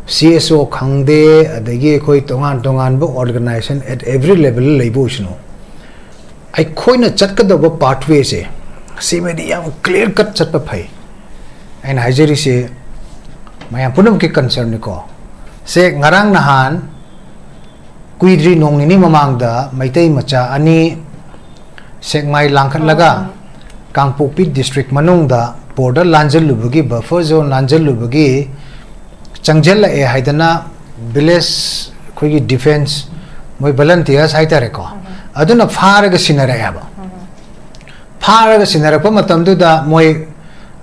ꯁꯤ ꯑꯦꯁ ꯑꯣ ꯈꯪꯗꯦ, ꯑꯗꯒꯤ ꯑꯩꯈꯣꯏ ꯇꯣꯉꯥꯟ ꯇꯣꯉꯥꯟꯕ ꯑꯣꯔꯒꯅꯥꯏꯖꯦꯁꯟ ꯑꯦꯠ ꯑꯦꯚ꯭ꯔꯤ ꯂꯦꯚꯦꯜ ꯂꯩꯕ ꯑꯣꯏꯁꯅꯨ, ꯑꯩꯈꯣꯏꯅ ꯆꯠꯀꯗꯕ ꯄꯥꯊꯋꯦꯁꯦ ꯁꯤꯃꯗꯤ ꯌꯥꯝ ꯀ꯭ꯂꯤꯌꯥꯔ ꯀꯠ ꯆꯠꯄ ꯐꯩ꯫ ꯑꯩꯅ ꯍꯥꯏꯖꯔꯤꯁꯦ ꯃꯌꯥꯝ ꯄꯨꯝꯅꯃꯛꯀꯤ ꯀꯟꯁꯔꯟꯅꯤꯀꯣ꯫ ꯁꯦ ꯉꯔꯥꯡ ꯅꯍꯥꯟ ꯀꯨꯏꯗ꯭ꯔꯤ, ꯅꯣꯡ ꯅꯤꯅꯤ ꯃꯃꯥꯡꯗ ꯃꯩꯇꯩ ꯃꯆꯥ ꯑꯅꯤ ꯁꯦꯛꯃꯥꯏ ꯂꯥꯡꯈꯠꯂꯒ ꯀꯥꯡꯄꯣꯛꯄꯤ ꯗꯤꯁꯇ꯭ꯔꯤꯛ ꯃꯅꯨꯡꯗ ꯕꯣꯔꯗꯔ ꯂꯥꯟꯖꯜꯂꯨꯕꯒꯤ, ꯕꯐꯔ ꯖꯣꯟ ꯂꯥꯟꯖꯜꯂꯨꯕꯒꯤ ꯆꯪꯁꯤꯜꯂꯛꯑꯦ ꯍꯥꯏꯗꯅ ꯚꯤꯂꯦꯖ, ꯑꯩꯈꯣꯏꯒꯤ ꯗꯤꯐꯦꯟꯁ, ꯃꯣꯏ ꯚꯂꯟꯇꯤꯌꯔꯁ ꯍꯥꯏꯇꯥꯔꯦꯀꯣ, ꯑꯗꯨꯅ ꯐꯥꯔꯒ ꯁꯤꯟꯅꯔꯛꯑꯦꯕ꯫ ꯐꯥꯔꯒ ꯁꯤꯟꯅꯔꯛꯄ ꯃꯇꯝꯗꯨꯗ ꯃꯣꯏ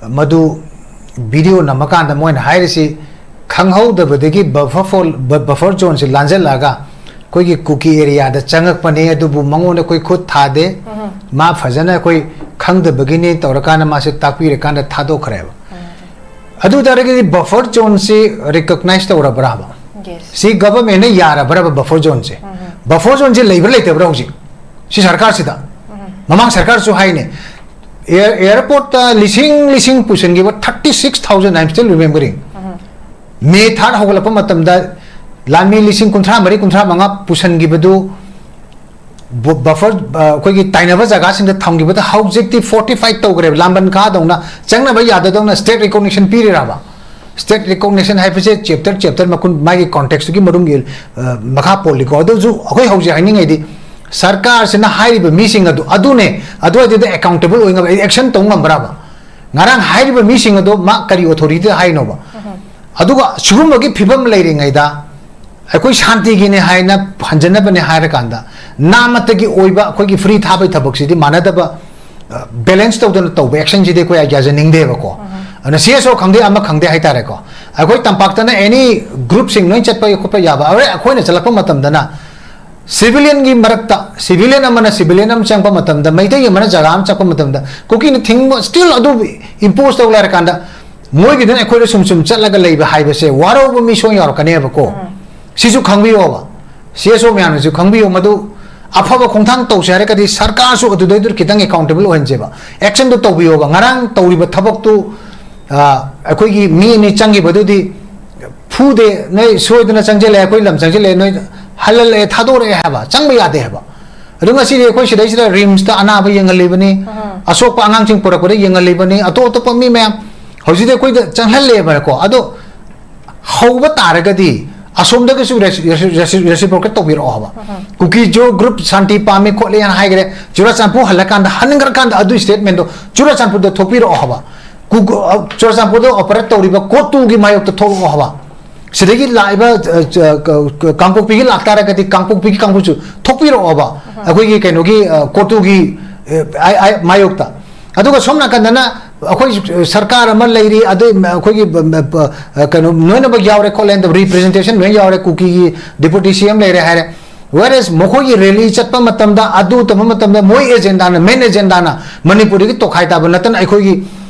ꯃꯗꯨ ꯚꯤꯗꯤꯑꯣ ꯅꯝꯃꯀꯥꯟꯗ ꯃꯣꯏꯅ ꯍꯥꯏꯔꯤꯁꯤ, ꯈꯪꯍꯧꯗꯕꯗꯒꯤ ꯕꯐꯔ ꯐꯣꯜ-, ꯕ-, ꯕꯐꯔ ꯖꯣꯟꯁꯤ ꯂꯥꯟꯖꯜꯂꯛꯑꯒ ꯑꯩꯈꯣꯏꯒꯤ ꯀꯨꯀꯤ ꯑꯦꯔꯤꯌꯥꯗ ꯆꯪꯉꯛꯄꯅꯦ, ꯑꯗꯨꯕꯨ ꯃꯉꯣꯟꯗ ꯑꯩꯈꯣꯏ ꯈꯨꯠ ꯊꯥꯗꯦ, ꯎꯝ꯫ ꯃꯥ ꯐꯖꯅ ꯑꯩꯈꯣꯏ ꯈꯪꯗꯕꯒꯤꯅꯦ ꯇꯧꯔꯀꯥꯟꯗ ꯃꯥꯁꯦ ꯇꯥꯛꯄꯤꯔꯀꯥꯟꯗ ꯊꯥꯗꯣꯛꯈ꯭ꯔꯦꯕ꯫ ꯎꯝ꯫ ꯑꯗꯨ ꯑꯣꯏ ꯇꯥꯔꯒꯗꯤ ꯕꯐꯔ ꯖꯣꯟꯁꯤ ꯔꯤꯀꯣꯛꯅꯥꯏꯖ ꯇꯧꯔꯕ꯭ꯔꯥꯕ? Yes. ꯁꯤ ꯒꯚꯔꯟꯃꯦꯟꯠꯅ ꯌꯥꯔꯕ꯭ꯔꯥꯕ ꯕꯐꯔ ꯖꯣꯟꯁꯦ? ꯎꯝ꯫ ꯕꯐꯔ ꯖꯣꯟꯁꯦ ꯂꯩꯕ꯭ꯔꯥ ꯂꯩꯇꯕ꯭ꯔꯥ ꯍꯧꯖꯤꯛ? ꯁꯤ ꯁꯔꯀꯥꯔꯁꯤꯗ? ꯎꯝ꯫ ꯃꯃꯥꯡ ꯁꯔꯀꯥꯔꯁꯨ ꯍꯥꯏꯅꯦ, ꯑꯦꯌꯔ-, ꯑꯦꯌꯔꯄꯣꯔꯠꯇ ꯂꯤꯁꯤꯡ ꯂꯤꯁꯤꯡ ꯄꯨꯁꯤꯟꯈꯤꯕ, thirty six thousand, I am still remembering꯫ ꯎꯝ꯫ ꯃꯦ ꯊꯥꯔꯠ ꯍꯧꯒꯠꯂꯛꯄ ꯃꯇꯝꯗ ꯂꯥꯟꯃꯤ ꯂꯤꯁꯤꯡ ꯀꯨꯟꯊ꯭ꯔꯥ ꯃꯔꯤ, ꯀꯨꯟꯊ꯭ꯔꯥ ꯃꯉꯥ ꯄꯨꯁꯤꯟꯈꯤꯕꯗꯨ, ꯕ-, ꯕꯐꯔ, ꯑ, ꯑꯩꯈꯣꯏꯒꯤ ꯇꯥꯏꯅꯕ ꯖꯒꯥꯁꯤꯡꯗ ꯊꯝꯈꯤꯕꯗ ꯍꯧꯖꯤꯛꯇꯤ fortify ꯇꯧꯈ꯭ꯔꯦꯕ, ꯂꯥꯟꯕꯟ ꯀꯥꯗꯧꯅ ꯆꯪꯅꯕ ꯌꯥꯗꯗꯧꯅ ꯁ꯭ꯇꯦꯠ ꯔꯤꯀꯣꯛꯅꯤꯁꯟ ꯄꯤꯔꯤꯔꯕ? ꯁ꯭ꯇꯦꯠ ꯔꯤꯀꯣꯛꯅꯤꯁꯟ ꯍꯥꯏꯕꯁꯦ ꯆꯦꯞꯇꯔ ꯆꯦꯞꯇꯔ ꯃꯈꯨꯟ ꯃꯥꯒꯤ ꯀꯣꯟꯇꯦꯛꯁꯇꯨꯒꯤ ꯃꯔꯨꯝꯒꯤ, ꯑ, ꯃꯈꯥ ꯄꯣꯜꯂꯤꯀꯣ꯫ ꯑꯗꯨꯁꯨ ꯑꯩꯈꯣꯏ ꯍꯧꯖꯤꯛ ꯍꯥꯏꯅꯤꯡꯉꯩꯗꯤ ꯁꯔꯀꯥꯔꯁꯤꯅ ꯍꯥꯏꯔꯤꯕ ꯃꯤꯁꯤꯡ ꯑꯗꯨ, ꯑꯗꯨꯅꯦ, ꯑꯗꯨꯋꯥꯏꯗꯨꯗ ꯑꯦꯀꯥꯎꯟꯇꯦꯕꯜ ꯑꯣꯏ ꯉꯝꯕ, ꯑꯦꯛꯁꯟ ꯇꯧ ꯉꯝꯕ꯭ꯔꯕ? ꯉꯔꯥꯡ ꯍꯥꯏꯔꯤꯕ ꯃꯤꯁꯤꯡ ꯑꯗꯣ ꯃꯥ ꯀꯔꯤ ꯑꯣꯊꯣꯔꯤꯇꯤꯗ ꯍꯥꯏꯅꯣꯕ? ꯎꯝ꯫ ꯑꯗꯨꯒ ꯁꯤꯒꯨꯝꯕꯒꯤ ꯐꯤꯕꯝ ꯂꯩꯔꯤꯉꯩꯗ ꯑꯩꯈꯣꯏ ꯁꯥꯟꯇꯤꯒꯤꯅꯦ ꯍꯥꯏꯅ ꯍꯟꯖꯅꯕꯅꯦ ꯍꯥꯏꯔꯀꯥꯟꯗ ꯅꯥꯃꯠꯇꯒꯤ ꯑꯣꯏꯕ ꯑꯩꯈꯣꯏꯒꯤ ꯐ꯭ꯔꯤ ꯊꯥꯕꯒꯤ ꯊꯕꯛꯁꯤꯗꯤ ꯃꯥꯟꯅꯗꯕ, ꯑ, ꯕꯦꯂꯦꯟꯁ ꯇꯧꯗꯅ ꯇꯧꯕ ꯑꯦꯛꯁꯟꯁꯤꯗꯤ ꯑꯩꯈꯣꯏ ꯌꯥꯖꯅꯤꯡꯗꯦꯕꯀꯣ꯫ ꯎꯝ꯫ ꯑꯗꯨꯅ ꯁꯤ ꯑꯦꯁ ꯑꯣ ꯈꯪꯗꯦ, ꯑꯃ ꯈꯪꯗꯦ ꯍꯥꯏꯇꯥꯔꯦꯀꯣ꯫ ꯑꯩꯈꯣꯏ ꯇꯝꯄꯥꯛꯇꯅ ꯑꯦꯅꯤ ꯒ꯭ꯔꯨꯞꯁꯤꯡ ꯂꯣꯏ ꯆꯠꯄ ꯈꯣꯠꯄ ꯌꯥꯕ꯫ ꯍꯣꯔꯦꯟ ꯑꯩꯈꯣꯏꯅ ꯆꯠꯂꯛꯄ ꯃꯇꯝꯗꯅ ꯁꯤꯚꯤꯂꯤꯌꯟꯒꯤ ꯃꯔꯛꯇ, ꯁꯤꯚꯤꯂꯤꯌꯟ ꯑꯃꯅ ꯁꯤꯚꯤꯂꯤꯌꯟ ꯑꯃ ꯆꯪꯕ ꯃꯇꯝꯗ, ꯃꯩꯇꯩ ꯑꯃꯅ ꯖꯒꯥ ꯑꯃ ꯆꯠꯄ ꯃꯇꯝꯗ, ꯀꯨꯀꯤꯅ ꯊꯤꯡꯕ, ꯁ꯭ꯇꯤꯜ ꯑꯗꯨ ꯏꯝꯄꯣꯁ ꯇꯧ ꯂꯩꯔꯀꯥꯟꯗ, ꯃꯣꯏꯒꯤꯗꯨꯅ ꯑꯩꯈꯣꯏꯗ ꯁꯨꯝ ꯁꯨꯝ ꯆꯠꯂꯒ ꯂꯩꯕ ꯍꯥꯏꯕꯁꯦ ꯋꯥꯔꯧꯕ ꯃꯤ ꯁꯣꯏ ꯌꯥꯎꯔꯛꯀꯅꯦꯕꯀꯣ꯫ ꯎꯝ꯫ ꯁꯤꯁꯨ ꯈꯪꯕꯤꯌꯣꯕ, ꯁꯤ ꯑꯦꯁ ꯑꯣ ꯃꯌꯥꯝꯅꯁꯨ ꯈꯪꯕꯤꯌꯣ꯫ ꯃꯗꯨ ꯑꯐꯕ ꯈꯣꯡꯊꯥꯡ ꯇꯧꯁꯦ ꯍꯥꯏꯔꯒꯗꯤ ꯁꯔꯀꯥꯔꯁꯨ ꯑꯗꯨꯗꯩꯗꯨ ꯈꯤꯇꯪ ꯑꯦꯀꯥꯎꯟꯇꯦꯕꯜ ꯑꯣꯏꯍꯟꯁꯦꯕ, ꯑꯦꯛꯁꯟꯗꯣ ꯇꯧꯕꯤꯌꯣꯕ꯫ ꯉꯔꯥꯡ ꯇꯧꯔꯤꯕ ꯊꯕꯛꯇꯨ, ꯑ, ꯑꯩꯈꯣꯏꯒꯤ ꯃꯤ ꯑꯅꯤ ꯆꯪꯈꯤꯕꯗꯨꯗꯤ ꯐꯨꯗꯦ, ꯅꯣꯏ ꯁꯣꯏꯗꯅ ꯆꯪꯁꯤꯜꯂꯛꯑꯦ, ꯑꯩꯈꯣꯏ ꯂꯝ ꯆꯪꯁꯤꯜꯂꯛꯑꯦ, ꯅꯣꯏ ꯍꯜꯍꯜꯂꯛꯑꯦ, ꯊꯥꯗꯣꯔꯛꯑꯦ ꯍꯥꯏꯕ, ꯆꯪꯕ ꯌꯥꯗꯦ ꯍꯥꯏꯕ꯫ ꯑꯗꯨ ꯉꯁꯤꯗꯤ ꯑꯩꯈꯣꯏ ꯁꯤꯗꯩꯁꯤꯗ ꯔꯤꯝꯁꯇ ꯑꯅꯥꯕ ꯌꯦꯡꯍꯜꯂꯤꯕꯅꯤ, ꯎꯝ꯫ ꯑꯁꯣꯛꯄ ꯑꯉꯥꯡꯁꯤꯡ ꯄꯨꯔꯛꯄꯗ ꯌꯦꯡꯍꯜꯂꯤꯕꯅꯤ, ꯑꯇꯣꯞ ꯑꯇꯣꯞꯄ ꯃꯤ ꯃꯌꯥꯝ ꯍꯧꯖꯤꯛꯇꯤ ꯑꯩꯈꯣꯏꯗ ꯆꯪꯍꯜꯂꯦꯕꯀꯣ꯫ ꯑꯗꯣ ꯍꯧꯕ ꯇꯥꯔꯒꯗꯤ ꯑꯁꯣꯝꯗꯒꯤꯁꯨ ꯔꯦꯁꯤ-, ꯔꯦꯁꯤ-, ꯔꯦꯁꯤ-, ꯔꯦꯁꯤꯄ꯭ꯔꯣꯀꯦꯠ ꯇꯧꯕꯤꯔꯛꯑꯣ ꯍꯥꯏꯕ꯫ ꯎꯝ꯫ ꯀꯨꯀꯤ ꯖꯣ ꯒ꯭ꯔꯨꯞ ꯁꯥꯟꯇꯤ ꯄꯥꯝꯃꯤ ꯈꯣꯠꯂꯤ ꯍꯥꯏꯅ ꯍꯥꯏꯈ꯭ꯔꯦ, ꯆꯨꯔꯥꯆꯥꯟꯄꯨꯔ ꯍꯜꯂꯀꯥꯟꯗ, ꯍꯟꯈ꯭ꯔꯀꯥꯟꯗ ꯑꯗꯨ ꯁ꯭ꯇꯦꯠꯃꯦꯟꯗꯣ ꯆꯨꯔꯥꯆꯥꯟꯄꯨꯔꯗ ꯊꯣꯛꯄꯤꯔꯛꯑꯣ ꯍꯥꯏꯕ꯫ ꯀꯨ-, ꯑ, ꯆꯨꯔꯥꯆꯥꯟꯄꯨꯔꯗ ꯑꯣꯄꯔꯦꯠ ꯇꯧꯔꯤꯕ ꯀꯣꯔꯠꯇꯨꯒꯤ ꯃꯥꯌꯣꯛꯇ ꯊꯣꯛꯂꯛꯑꯣ ꯍꯥꯏꯕ꯫ ꯁꯤꯗꯒꯤ ꯂꯥꯛꯏꯕ, ꯑ, ꯆ-, ꯀ-, ꯀ-, ꯀꯥꯡꯄꯣꯛꯄꯤꯒꯤ ꯂꯥꯛꯇꯥꯔꯒꯗꯤ ꯀꯥꯡꯄꯣꯛꯄꯤꯒꯤ ꯀꯥꯡꯕꯨꯁꯨ ꯊꯣꯛꯄꯤꯔꯛꯑꯣꯕ꯫ ꯎꯝ꯫ ꯑꯩꯈꯣꯏꯒꯤ ꯀꯩꯅꯣꯒꯤ, ꯑ, ꯀꯣꯔꯠꯇꯨꯒꯤ, ꯑ, ꯑꯥꯏ-, ꯑꯥꯏ-, ꯃꯥꯌꯣꯛꯇ꯫ ꯑꯗꯨꯒ ꯁꯣꯝ ꯅꯥꯀꯟꯗꯅ ꯑꯩꯈꯣꯏ ꯁꯔꯀꯥꯔ ꯑꯃ ꯂꯩꯔꯤ, ꯑꯗꯩ ꯑꯩꯈꯣꯏꯒꯤ ꯀꯩꯅꯣ ꯂꯣꯏꯅꯃꯛ ꯌꯥꯎꯔꯦ ꯈꯣꯠꯂꯦ, representation ꯂꯣꯏ ꯌꯥꯎꯔꯦ, ꯀꯨꯀꯤꯒꯤ deputy C M ꯂꯩꯔꯦ ꯍꯥꯏꯔꯦ꯫ Whereas ꯃꯈꯣꯏꯒꯤ rally ꯆꯠꯄ ꯃꯇꯝꯗ, ꯑꯗꯨ ꯇꯧꯕ ꯃꯇꯝꯗ ꯃꯣꯏ agendaꯅ, main agendaꯅ ꯃꯅꯤꯄꯨꯔꯗꯒꯤ ꯇꯣꯈꯥꯏ ꯇꯥꯕ ꯅꯠꯇꯅ ꯑꯩꯈꯣꯏꯒꯤ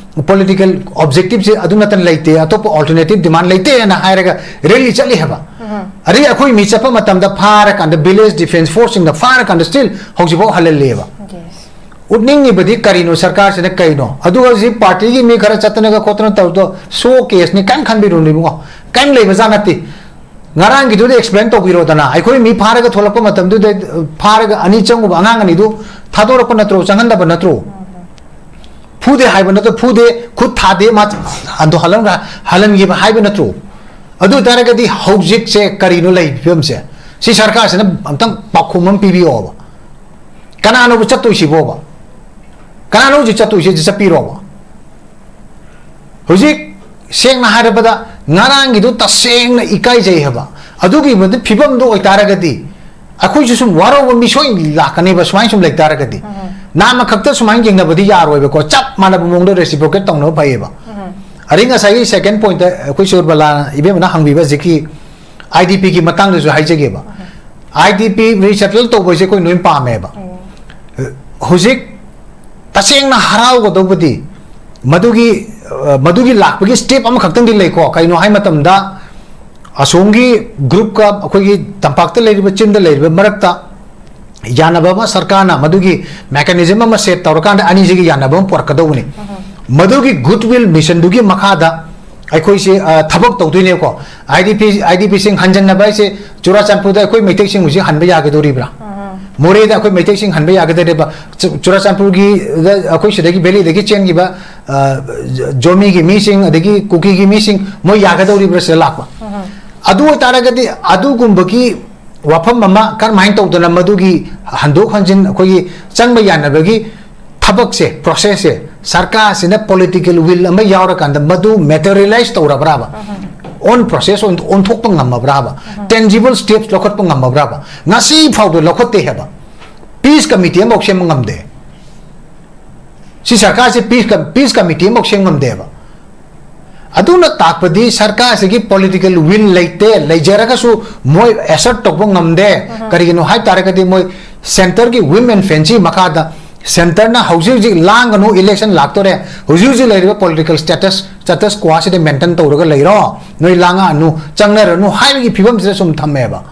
political objectiveꯁꯦ ꯑꯗꯨ ꯅꯠꯇꯅ ꯂꯩꯇꯦ, ꯑꯇꯣꯞꯄ alternative demand ꯂꯩꯇꯦꯅ ꯍꯥꯏꯔꯒ rally ꯆꯠꯂꯤ ꯍꯥꯏꯕ꯫ ꯑꯗꯒꯤ ꯑꯩꯈꯣꯏ ꯃꯤ ꯆꯠꯄ ꯃꯇꯝꯗ ꯐꯥꯔꯀꯥꯟꯗ village defence forceꯁꯤꯡꯅ ꯐꯥꯔꯀꯥꯟꯗ still ꯍꯧꯖꯤꯛꯐꯥꯎ ꯍꯜꯍꯜꯂꯤꯑꯕ꯫ Yes. ꯎꯠꯅꯤꯡꯉꯤꯕꯗꯤ ꯀꯔꯤꯅꯣ, ꯁꯔꯀꯥꯔꯁꯤꯅ ꯀꯩꯅꯣ? ꯑꯗꯨꯒ ꯍꯧꯖꯤꯛ partyꯒꯤ ꯃꯤ ꯈꯔ ꯆꯠꯇꯅꯒ ꯈꯣꯠꯇꯅ ꯇꯧꯕꯗꯣ show caseꯅꯤ, ꯀꯔꯤꯝ ꯈꯟꯕꯤꯔꯨꯅꯨ ꯏꯕꯨꯡꯉꯣ, ꯀꯔꯤꯝ ꯂꯩꯕꯖꯥꯠ ꯅꯠꯇꯦ꯫ ꯉꯔꯥꯡꯒꯤꯗꯨꯗ explain ꯇꯧꯕꯤꯔꯣꯗꯅ, ꯑꯩꯈꯣꯏ ꯃꯤ ꯐꯥꯔꯒ ꯊꯣꯛꯂꯛꯄ ꯃꯇꯝꯗꯨꯗ, ꯐꯥꯔꯒ ꯑꯅꯤ ꯆꯪꯉꯨꯕ ꯑꯉꯥꯡ ꯑꯅꯤꯗꯨ ꯊꯥꯗꯣꯔꯛꯄ ꯅꯠꯇ꯭ꯔꯣ, ꯆꯪꯍꯟꯗꯕ ꯅꯠꯇ꯭ꯔꯣ? ꯐꯨꯗꯦ ꯍꯥꯏꯕ ꯅꯠꯇ꯭ꯔꯣ, ꯐꯨꯗꯦ, ꯈꯨꯠ ꯊꯥꯗꯦ, ꯃꯥ ꯑꯗꯣ ꯍꯜꯍꯟꯈ꯭ꯔ-, ꯍꯜꯍꯟꯈꯤꯕ ꯍꯥꯏꯕ ꯅꯠꯇ꯭ꯔꯣ? ꯑꯗꯨ ꯑꯣꯏꯇꯥꯔꯒꯗꯤ ꯍꯧꯖꯤꯛꯁꯦ ꯀꯔꯤꯅꯣ ꯂꯩꯔꯤꯕ ꯐꯤꯕꯝꯁꯦ? ꯁꯤ ꯁꯔꯀꯥꯔꯁꯤꯅ ꯑꯝꯇꯪ ꯄꯥꯎꯈꯨꯝ ꯑꯃ ꯄꯤꯕꯤꯌꯣꯕ꯫ ꯀꯅꯥꯅꯣꯕ ꯆꯠꯇꯣꯏꯁꯤꯕꯣꯕ? ꯀꯅꯥꯅꯣ ꯍꯧꯖꯤꯛ ꯆꯠꯇꯣꯏꯁꯦ? ꯍꯧꯖꯤꯛ ꯆꯠꯄꯤꯔꯣꯕ꯫ ꯍꯧꯖꯤꯛ ꯁꯦꯡꯅ ꯍꯥꯏꯔꯕꯗ ꯉꯔꯥꯡꯒꯤꯗꯨ ꯇꯁꯦꯡꯅ ꯏꯀꯥꯏꯖꯩ ꯍꯥꯏꯕ꯫ ꯑꯗꯨꯒꯤ ꯐꯤꯕꯝꯗꯣ ꯑꯣꯏꯇꯥꯔꯒꯗꯤ ꯑꯩꯈꯣꯏꯁꯨ ꯁꯨꯝ ꯋꯥꯔꯧꯕ ꯃꯤ ꯁꯣꯏ ꯂꯥꯛꯀꯅꯦꯕ, ꯁꯨꯃꯥꯏꯅ ꯁꯨꯝ ꯂꯩꯇꯥꯔꯒꯗꯤ꯫ ꯎꯝ꯫ ꯅꯥꯝꯃ ꯈꯛꯇ ꯁꯨꯃꯥꯏꯅ ꯌꯦꯡꯅꯕꯗꯤ ꯌꯥꯔꯣꯏꯕꯀꯣ, ꯆꯞ ꯃꯥꯟꯅꯕ ꯃꯑꯣꯡꯗ reciprocate ꯇꯧꯅꯕ ꯐꯩꯌꯦꯕ꯫ ꯎꯝ꯫ ꯑꯗꯩ ꯉꯁꯥꯏꯒꯤ second pointꯇ ꯑꯩꯈꯣꯏ ꯁꯨꯔꯕꯂꯥꯅ, ꯏꯕꯦꯝꯃꯅ ꯍꯪꯕꯤꯕ ꯍꯧꯖꯤꯛꯀꯤ IDPꯒꯤ ꯃꯇꯥꯡꯗꯁꯨ ꯍꯥꯏꯖꯒꯦꯕ꯫ IDP resettle ꯇꯧꯕꯁꯦ ꯑꯩꯈꯣꯏ ꯂꯣꯏ ꯄꯥꯝꯃꯦꯕ꯫ ꯎꯝ꯫ ꯍꯧꯖꯤꯛ ꯇꯁꯦꯡꯅ ꯍꯔꯥꯎꯒꯗꯧꯕꯗꯤ ꯃꯗꯨꯒꯤ, ꯑ, ꯃꯗꯨꯒꯤ ꯂꯥꯛꯄꯒꯤ step ꯑꯃꯈꯛꯇꯪꯗꯤ ꯂꯩꯀꯣ꯫ ꯀꯩꯅꯣ ꯍꯥꯏ ꯃꯇꯝꯗ, ꯑꯁꯣꯝꯒꯤ groupꯀ ꯑꯩꯈꯣꯏꯒꯤ ꯇꯝꯄꯥꯛꯇ ꯂꯩꯔꯤꯕ, ꯆꯤꯡꯗ ꯂꯩꯔꯤꯕ ꯃꯔꯛꯇ ꯌꯥꯅꯕ ꯑꯃ ꯁꯔꯀꯥꯔꯅ ꯃꯗꯨꯒꯤ mechanism ꯑꯃ set ꯇꯧꯔꯀꯥꯟꯗ ꯑꯅꯤꯁꯤꯒꯤ ꯌꯥꯅꯕ ꯑꯃ ꯄꯨꯔꯛꯀꯗꯧꯕꯅꯤ꯫ ꯃꯗꯨꯒꯤ goodwill missionꯗꯨꯒꯤ ꯃꯈꯥꯗ ꯑꯩꯈꯣꯏꯁꯦ, ꯑ, ꯊꯕꯛ ꯇꯧꯗꯣꯏꯅꯦꯀꯣ꯫ IDP, IDPꯁꯤꯡ ꯍꯟꯖꯟꯅꯕ ꯍꯥꯏꯁꯦ ꯆꯨꯔꯥꯆꯥꯟꯄꯨꯔꯗ ꯑꯩꯈꯣꯏ ꯃꯩꯇꯩꯁꯤꯡ ꯍꯧꯖꯤꯛ ꯍꯟꯕ ꯌꯥꯒꯗꯧꯔꯤꯕ꯭ꯔꯥ? ꯃꯣꯔꯦꯗ ꯑꯩꯈꯣꯏ ꯃꯩꯇꯩꯁꯤꯡ ꯍꯟꯕ ꯌꯥꯒꯗꯧꯔꯤꯕ꯭ꯔꯥ? ꯆꯨ-, ꯆꯨꯔꯥꯆꯥꯟꯄꯨꯔꯒꯤ, ꯗ, ꯑꯩꯈꯣꯏ ꯁꯤꯗꯒꯤ valleyꯗꯒꯤ ꯆꯦꯟꯈꯤꯕ, ꯑ, ꯖꯣꯃꯤꯒꯤ ꯃꯤꯁꯤꯡ, ꯑꯗꯒꯤ ꯀꯨꯀꯤꯒꯤ ꯃꯤꯁꯤꯡ, ꯃꯣꯏ ꯌꯥꯒꯗꯧꯔꯤꯕ꯭ꯔꯥ ꯁꯤꯗ ꯂꯥꯛꯄ? ꯑꯗꯨ ꯑꯣꯏꯇꯥꯔꯒꯗꯤ ꯑꯗꯨꯒꯨꯝꯕꯒꯤ ꯋꯥꯐꯝ ꯑꯃ ꯀꯔꯝꯍꯥꯏꯅ ꯇꯧꯗꯅ ꯃꯗꯨꯒꯤ ꯍꯟꯗꯣꯛ ꯍꯟꯖꯤꯟ ꯑꯩꯈꯣꯏꯒꯤ ꯆꯪꯕ ꯌꯥꯅꯕꯒꯤ ꯊꯕꯛꯁꯦ, processꯁꯦ, ꯁꯔꯀꯥꯔꯁꯤꯅ political will ꯑꯃ ꯌꯥꯎꯔꯀꯥꯟꯗ ꯃꯗꯨ materialize ꯇꯧꯔꯕ꯭ꯔꯥꯕ? On process ꯑꯣꯏꯅ ꯑꯣꯟꯊꯣꯛꯄ ꯉꯝꯃꯕ꯭ꯔꯥꯕ? Tangible steps ꯂꯧꯈꯠꯄ ꯉꯝꯃꯕ꯭ꯔꯥꯕ? ꯉꯁꯤ ꯐꯥꯎꯗ ꯂꯧꯈꯠꯇꯦ ꯍꯥꯏꯕ꯫ Peace committee ꯑꯃꯐꯥꯎ ꯁꯦꯝꯕ ꯉꯝꯗꯦ꯫ ꯁꯤ ꯁꯔꯀꯥꯔꯁꯦ ꯄꯤꯁ ꯄꯤꯁ ꯀꯃꯤꯇꯤ ꯑꯃꯐꯥꯎ ꯁꯦꯝ ꯉꯝꯗꯦꯕ꯫ ꯑꯗꯨꯅ ꯇꯥꯛꯄꯗꯤ ꯁꯔꯀꯥꯔꯁꯤꯒꯤ ꯄꯣꯂꯤꯇꯤꯀꯦꯜ ꯋꯤꯜ ꯂꯩꯇꯦ, ꯂꯩꯖꯔꯒꯁꯨ ꯃꯣꯏ ꯑꯦꯁꯔꯠ ꯇꯧꯕ ꯉꯝꯗꯦ꯫ ꯀꯔꯤꯒꯤꯅꯣ ꯍꯥꯏ ꯇꯥꯔꯒꯗꯤ ꯃꯣꯏ ꯁꯦꯟꯇꯔꯒꯤ ꯋꯤꯝ ꯑꯦꯟ ꯐꯦꯟꯁꯤ ꯃꯈꯥꯗ ꯁꯦꯟꯇꯔꯅ ꯍꯧꯖꯤꯛ ꯍꯧꯖꯤꯛ ꯂꯥꯡꯒꯅꯨ, ꯏꯂꯦꯛꯁꯟ ꯂꯥꯛꯇꯣꯔꯦ, ꯍꯧꯖꯤꯛ ꯍꯧꯖꯤꯛ ꯂꯩꯔꯤꯕ ꯄꯣꯂꯤꯇꯤꯀꯦꯜ ꯁ꯭ꯇꯦꯇꯁ ꯁ꯭ꯇꯦꯇꯁ ꯀ꯭ꯋꯥꯁꯤꯗ ꯃꯦꯟꯇꯦꯟ ꯇꯧꯔꯒ ꯂꯩꯔꯣ, ꯅꯣꯏ ꯂꯥꯡꯉꯛꯑꯅꯨ, ꯆꯪꯅꯔꯅꯨ ꯍꯥꯏꯕꯒꯤ ꯐꯤꯕꯝꯁꯤꯗ ꯁꯨꯝ ꯊꯝꯃꯦꯕ꯫